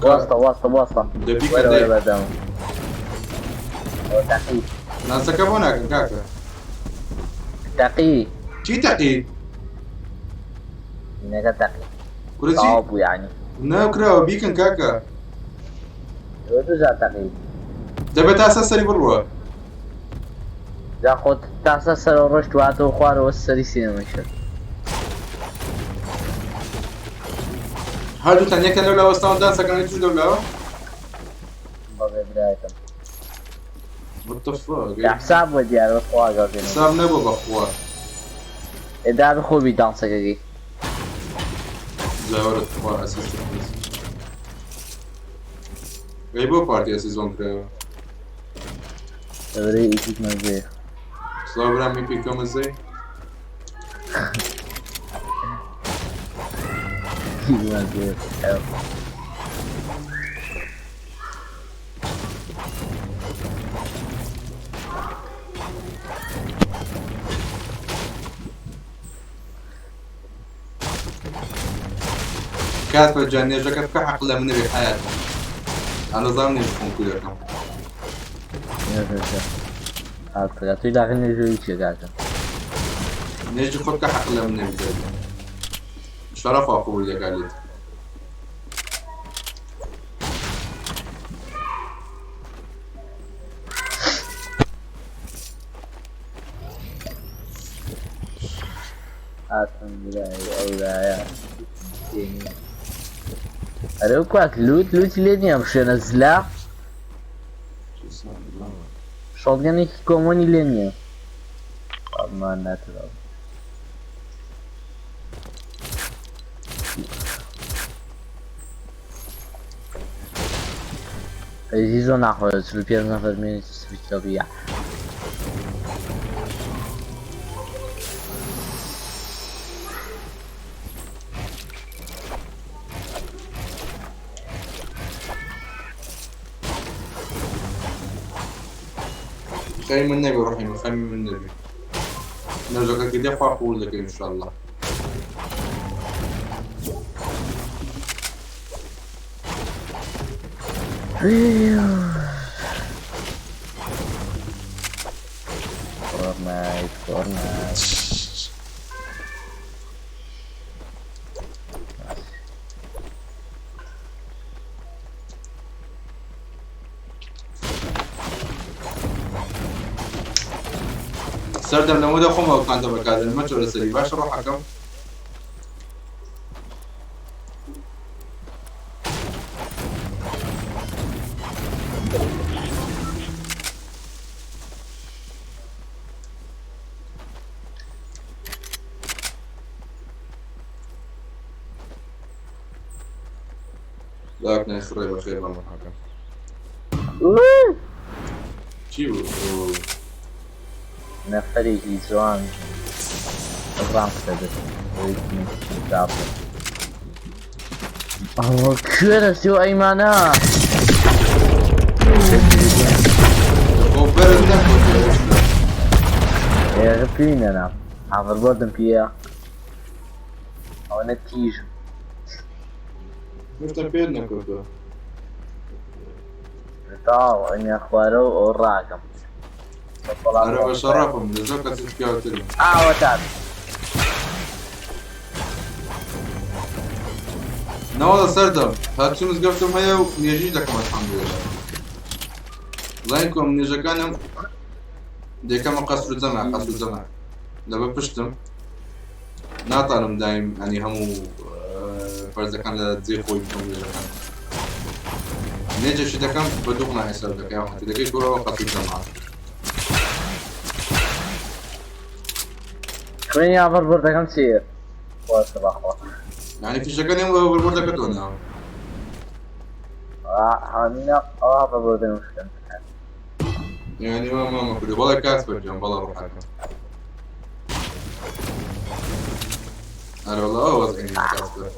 وەستە وەستە وەستە دەبی وەرە وەرە کە بەردەم ئەوە تەقی ناسەکە بۆ ناکەن کاکە تەقی چی تەقی نەکە تەقی کورە چی تەواو بوو یعنی ناو کراوە بیکەن کاکە ئەوە دوو جار تەقی دەبێت تا سەر سەری بڕوە جا خۆت تا سەر سەرەوە ڕۆشت واتەوە خوارەوە سەری سینەمە کرد هەردووتان یەکە لەولا وەستاون دانسەکانی توش لەولاوە بەڵێ برایەکەم What the fuck لە حساب بۆ دیارە خوا گەڵ حساب نەبوو بەخوا ئێدا بخۆبی دانسەکەگەی جاوەرە خوا ئەسیست ئەی بۆ پارتی ئەسیزۆن کراوە لەبەرەی ئیتیک مەزەیە سڵاو برام یەکێک مەزەی مەزەیە کات بە جان نێژەکە بکە حەق لە منە بێ حیات ئەنە زام نێژ خۆم کو دەکەم توی داخل نێژەوەی چیە کاکە نێژی خۆ بکە حەق لە منە بێ شەرەف وا قبول دەکات لێت هاتم برای ئەولایە ئەرە و کاک لوت لوتی لێ نییە ئەم شوێنە زلا شۆتگەنێکی کۆمۆنی لێ نییە ئەمان ناترا ئەی زۆر ناخۆشە 45 نەفەر مێنێکی سفر یا. خەمی من نەبێ ڕحیم خەمی من نەبێ نێژەکە گدێ خوا قبول دەکەی ئینشاءاللە Fortnite, Fortnite. سەردەم لەمەدا خۆم ئەو کانتە بەکاردێن مەچۆرە سەری باشە ڕۆحەکەم لاک نەخڕێ بەخێر بە ڕۆحەکەم چی بوو؟ ئۆ. نەفەرێکی جوان ڕام قسە ئەوە کوێ دەستی و ئەیمانە خۆ بەرز نەکەوتووە هێشتا. ئێغە پێی نەنا هاڤەربۆردم پێیە ئەوەنە تیژ هێشتا پێت نەکەوتووە. تاو ئەمیان خوارە و ئەو ڕاکەم ئەرە بە شەڕەفم لە زۆر کەسیش پیاوترم. ئاوەتان نەوەڵە سەردەم هەرچی مزگەفتم هەیە و نوێژیش دەکەم الحەمدللە. زانی کۆم نوێژەکانم دەکەمە قەسر و جەمع قەسر و جەمع لەبە پشتم ناتانم دایم ینی هەموو فەرزەکان لە جێ خۆی بکەم نوێژەکان نوێژێکی دەکەم بە دوو حساب دەکەم حتی دەکەی کۆرەوە قەسر و جەمع. خوێنی هاڤەربۆردەکەم چییە خۆشە بەخوا یعنی فیشەکە نێم بە بەربۆردەکەتەوە ناوە. هەمینا ئەو هاڤەربۆردە مشکن یعنی ما ما مەکردی بەڵێ کاس بەرجان بەڵێ ڕۆحەکەم. ئەرە وەڵا ئەو وەزعی نییە کاس بەر.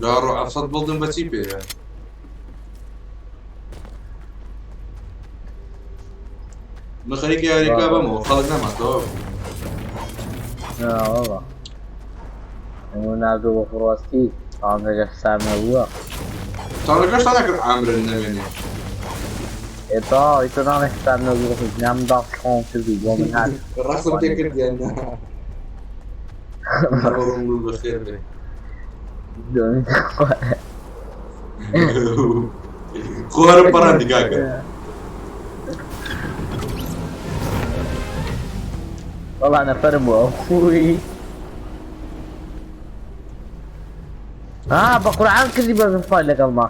گاڕۆ ئەفسەد بڵدم بە چی پێیە؟ من خەریکە یاریەکە بەمەوە خەڵک نەما تەواو. نا والله ئەمە ناردوو بۆ فڕۆستی ئامرەکە حساب نەبووە. تاڵەکەش تا نەکرد ئامرن نەمێنێ. ئێ تەواو ئیتر ناڵێ حساب نەبوو بۆ نام داخ خۆم کردی بۆ من هات. ڕاستم پێ کرد یان نا؟ ڕۆڵم بەخێر بێ. خۆ هەرم پەڕاندی کاکە. وەڵا نەفەرم بوو ئەو خوی. ها بە قورعان کردی بەزم خوای لەگەڵما.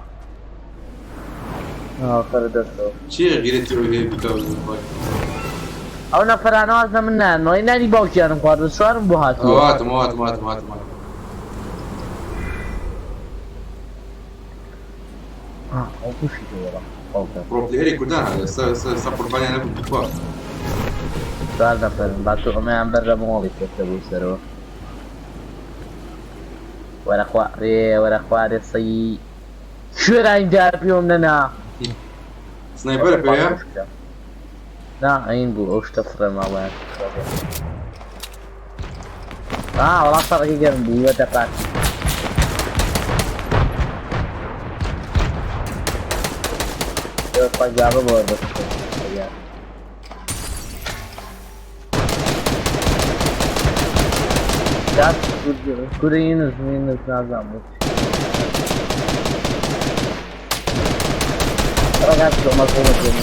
ئافەرە دەستەوە. چییە غیرەتی ئەوی هەیە بیکا بە خوای؟ ئەو نەفەرانە واز لە من نایەن نانی باوکیانم خواردوە چوارم بۆ هاتووە. هاتم هاتم هاتم هاتم هاتم. ئەو تووشی وەڵا باوکە. pro player ی کوردان هەر ئێستا ئێستا ئێستا قوربانیان نەبوو بخوا. چوار نەفەرن با تۆ ئەمەیان بەر لە مۆڵی پێکرە بۆ سەرەوە. وەرە خوارێ وەرە خوارێ سەی شوێراین دار پێوم نەنا. sniper ە پێیە؟ نا ئەین بوو ئەو شتە فڕێ ماڵیان. ئا وەڵا شەڕەکە گەرم بوو وە دەپات. پەنجابە بۆ دەست. کورە یونس یونس نازانم بۆ Ragazzi, ma come come?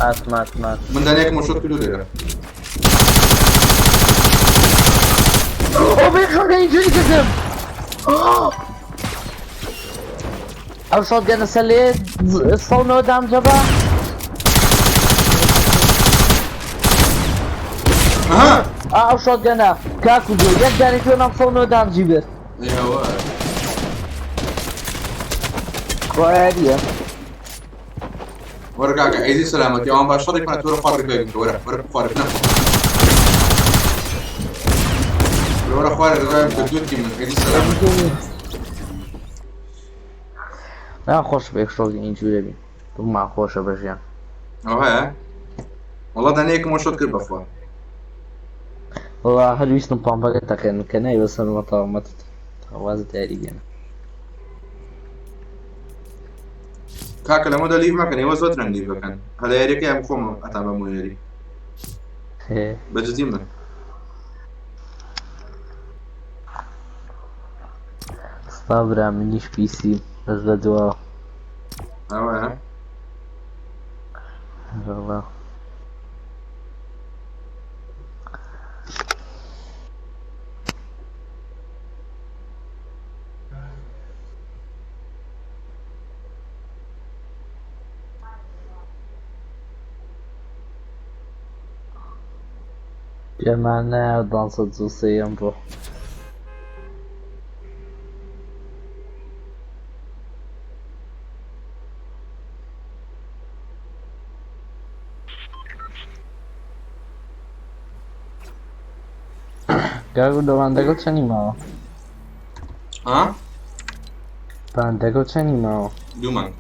مات مات مات. من دانەیەکم شۆت کردو لێرە. ئۆ بێ خەڵکە ئینجوری کردم. ئەو شۆتگەنە سەر لێ سەونەوە دام جەبا. ئەها ئا ئەو شۆتگەنە کاکو جۆ یەک دانێ پێ نام سەونەوە دام جی برد. ئێوە خۆیاریە. وەرە کاکە ئەیزی سەلامەتی ئەوان با شەڕێکمان تۆرە خوار ڕیپای بکە وەرە وەرە خوارێ نەخۆ وەرە خوارێ ڕێگای بکە دوو تیمن ئەیزی سەلامەتی. نا خۆش بێ شۆک ئینجورە بی دڵمان خۆشە بە ژیان. ئەوهایە وەڵا دانەیەکم شۆت کرد بەخوا. وەڵا هەر ویستم پامپەکە تەقێنم کە نای بەسەرمە تەواو وازت یاری بێنە. کاکە لەمەدا leave مەکەن ئێوە زۆر درەنگ leave بکەن هەر لە یاریەکەی ئەم خۆم ئەتا بەم یاری بە جدی من. سڵاو برا منیش پیسی بەس بە دواوە. ئەوەیە وەڵا. پێمان نایە دانسە جووسەی ئەمڕۆ. کاکو دەواندەکە چەنی ماوە؟ ها باندەکە چەنی ماوە؟ دوو مانگ.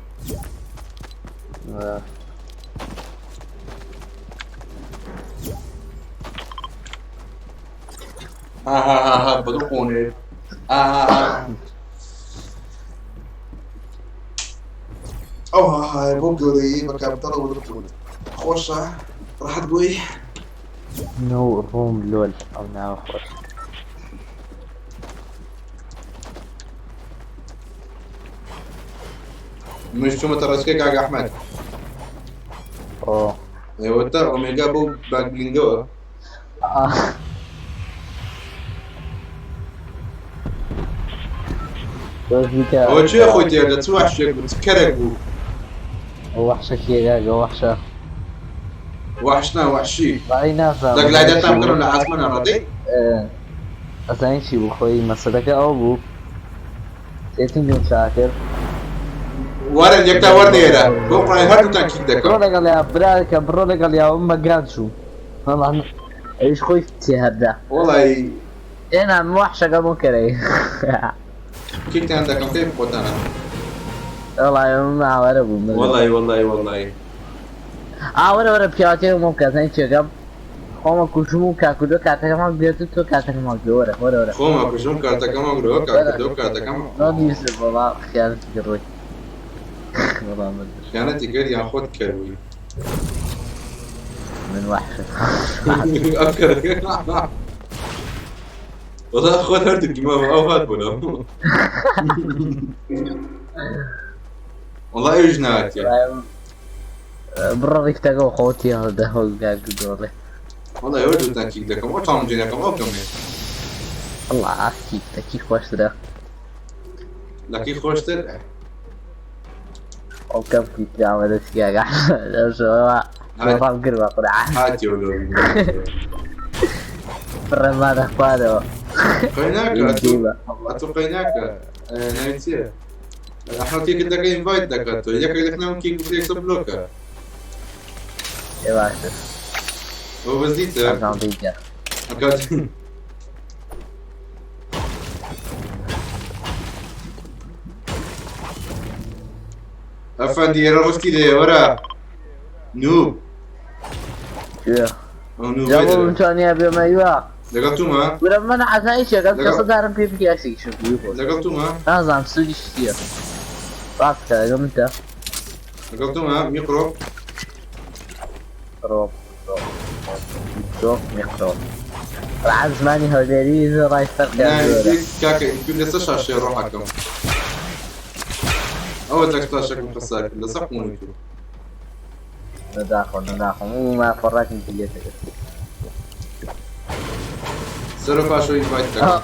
ها ها ها ها بەدڵ قۆنێ ها ها ها ئەو ها ها بۆ گەورەیی بە کاپتەڕە بەدڵ قۆنێ خۆشە ڕەحەت بووی؟ نۆ ڕوم لۆل ئەو ناوە خۆش. منیش چوومەتە ڕێچکەی کاک ئەحمەد. ئۆ ئێوەتە ئۆمێگا بۆ باکبلینگەوە. ئەوە چێ خۆی تێردە چ وەحشێک بوو چ کەرێک بوو؟ ئەو وەحشە کێ کاکە وەحشە؟ وەحش نا وەحشی. بەڵی نازانم. لە گلایدەرتان بکەنەوە لە ئاسمانە ڕادەی؟ ئەزانی چی بوو خۆی مەسەلەکە ئەو بوو setting م چاکرد. وەرن یەکتا وەرنە ئێرە بۆ قڕای هەردووتان kick بڕۆ دەکەم. لەگەڵیا براکەم بڕۆ لەگەڵیا مەگان چوو. ئەویش خۆی تێهەردا. وەڵی. ئێنا من وەحشەکە بۆ کەرەی. کیکتان دەکەم کەیف خۆتانە. وەڵی من ئاوارە بووم. وەڵی وەڵی وەڵی. ئا وەرە وەرە پیاوەتێ مۆم کە زانی چێکەم خۆمە کوژم و کاکردۆ کاتەکەم هەڵگرێت و تۆ کاتەکەم هەڵگرێ وەرە وەرە وەرە. خۆمە کوژم کارتەکەم هەڵگرەوە کاکردۆ کارتەکەم. نۆ یوسف وەڵا خیانەتی کرد ڕۆی. وەڵا من خیانەتی کرد یان خۆت کردووی. من وەحشم. وەڵا خۆت هەردووکی ماوە ئەو هات بوونەوە. وەڵا ئەویش نهاتیە. بڕە ڕیفتەکە خۆتی هەڵدە کاکردۆ ڕێ. وەڵا ئێوە دووتان کیک دەکەم ئەو چاڵنجی دەکەم ئەو کەمێ. وەڵا کیک دەکی خۆشترە. لەکی خۆشتر؟ ئەو کەم کیک داوە دەستی کاکە. لەو شەوە ڕام کرد بە قورعان. هاتیەوە لەو فڕێما دەخوارەوە. قەیناکە ئەتوو قەیناکە ناوی چییە؟ ئەحمەد کێکت دەکە ئینڤایت دەکات تۆ یەکێک دەکنەوە کێک بکرێ یەکسەر بلۆکە. ئێ باشە. ئەوە بەس دیتە؟ ئەزان دیتە. ئەکات ئەفەندی ئێرە ڕفتی لێ وەرە نوب. کوێ؟ ئەو نوب جا بۆ بمتوانیا بێمە ئیوە. لەگەڵ تومە؟ ورە من عەزای چێکەم کەسە دارم پێ بکە یاسێکیشم بووی خۆش. لەگەڵ تومە؟ نازانم سوودیش چییە. ڕاست بکە لەگەڵ منتە. لەگەڵ تومە میقرۆ؟ ڕۆ میقرۆ میقرۆ. ڕعا زمانی هەولێری زۆر ڕای فەرقیان زۆرە. کاکە ئیتر لەسەر شاشەی ڕۆحەکەم. ئەوە تەک شاشەکەم خەسار کرد لەسەر قوونی تو. نەداخۆ نەداخۆ ما فەڕاکم کردێتە. سەر پاشەوەی ئینڤایت دەکەم.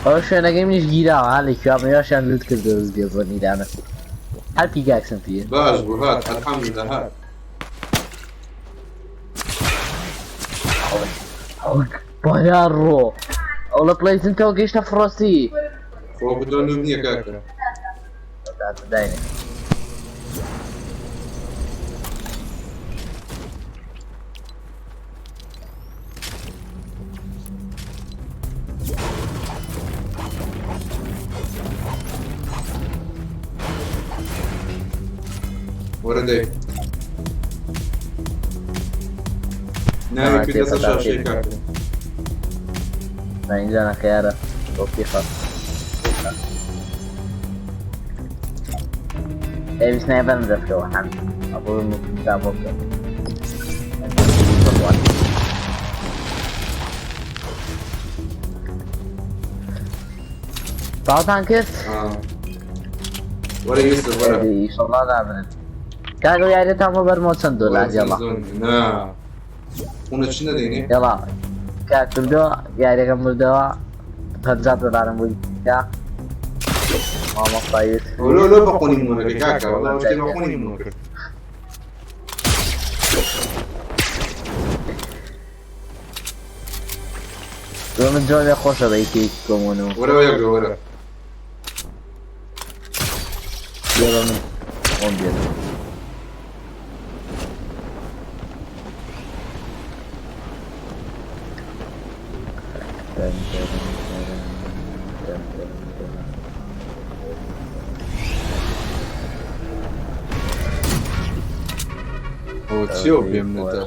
ئەوە شوێنەکەی منیش گیراوە ها لە کوێ بم یاشیان لوت کردەوە زگێزەنیدانە. هەر پیکاکسم پێ. باش بوو هات الحەمدللە هات. بەیا ڕۆ. ئەو لە پلەیسن تۆ گەیشتە فڕۆسی. خۆ بدۆ نوب نییە کاکە. داینێ. وەرە دەی. ناوی پێ لەسەر شاشەی کاکە. اینجا نەخیارە بۆ پیخە. ئێویست نایبەرم دەستەوە هەم. ئەبۆ دا بۆ بکەم. تاوتان کرد؟ وەرە یوسف وەرە. ئیشەڵڵا نامرن. کاکە یاریەتان بۆ بەرمەوە چەند دۆلار یەڵا. نا. خونە چی نەدەینێ؟ یەڵا. کاک کردۆ یاریەکەم بردەوە 50 دۆلارم بۆ یا. مامۆستا یوسف. لۆ لۆ بە قۆنی مونەکەی کاکە وەڵا شتێ بە قۆنی مونە کرد. بۆ من جۆرێ خۆشە بە یەکێکی کۆمۆنەوە. وەرەوە یەکگرە وەرە. بێ بە من خۆم بێت. ئەوە چییە پێم نەدا؟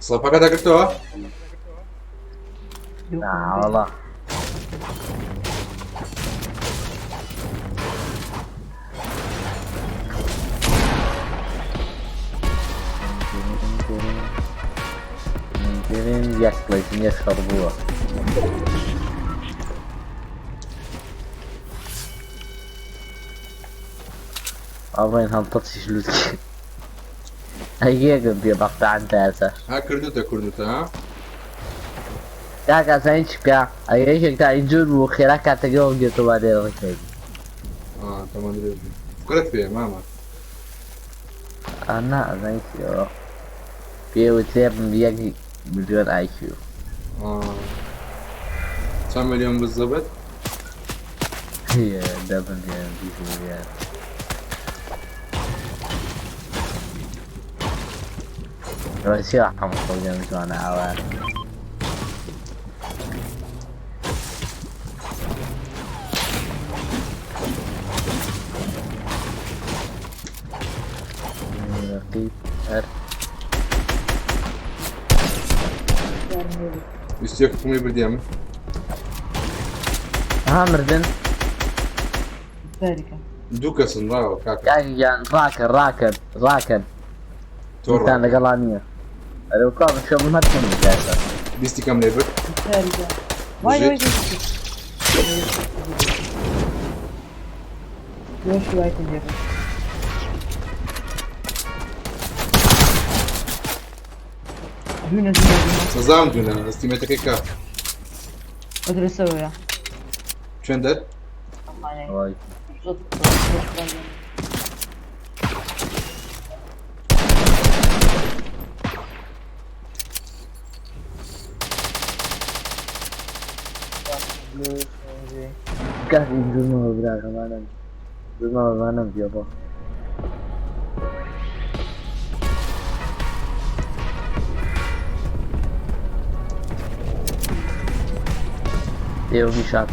سڵپەکە دەگرتەوە؟ نا وەڵا. یەک پلەیسن یەک شەڕ بووە. ئەڵێن هەڵتەچیش لوت کرد. ئەی یەکم پێ بەقتەعان تا ئێستا. ها کردوتە کردوتە ها؟ کاکە ئەزانی چی بکە؟ ئەگەر یەکێک تا ئینجور بوو خێرا کاتەکەی هەڵگرێتەوە با لێرە ڕێک تەمان درێژ بوو. قرت پێ مامە. نا ئەزانی چیەوە پێ وترێ 1 ملیۆن ئایکیو. چەند ملیۆن بالضبط؟ 10 ملیۆن 20 ملیۆن. ڕەسیا هەموو خۆگەم جوانە ئاوا. ڕقیب هەر 21 کومی بردیە من. ها مردن. تاریکە. دوو کەسن ڕاوە کاکە. کاکە گیان ڕاکە ڕاکەن ڕاکەن. تۆ تان ڕاکە. لەگەڵا نییە. ئەرێ کوا من شەو من هەر چۆن بکاتە. بیستی کەم لێ برد. تاریکە. وای بژیت. وای وای وای لێ برد. دوونە دوونە دوونە. سزام دوونە ئەستیمێتەکەی کا. ئەدرسەوەیە. چێن دەر؟ ئەمانەی. وای. زۆر زۆر کاک دوورمەوە براکەمانم دوورمەوە بانم بێ بۆ. ئێوە میشات.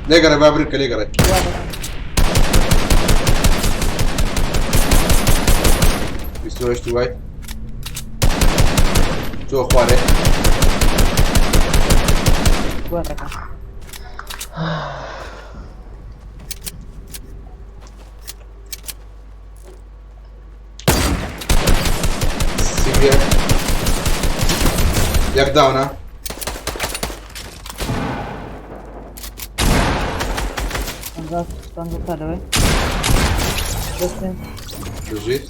لێگەڕێ با برن کە لێگەڕێ. 28 وای. تۆ خوارێ. وەرەکە. سیڤیەک. یەک داونە. پەنجا پەنجا تا لەوێ. دەستێن. بژیت.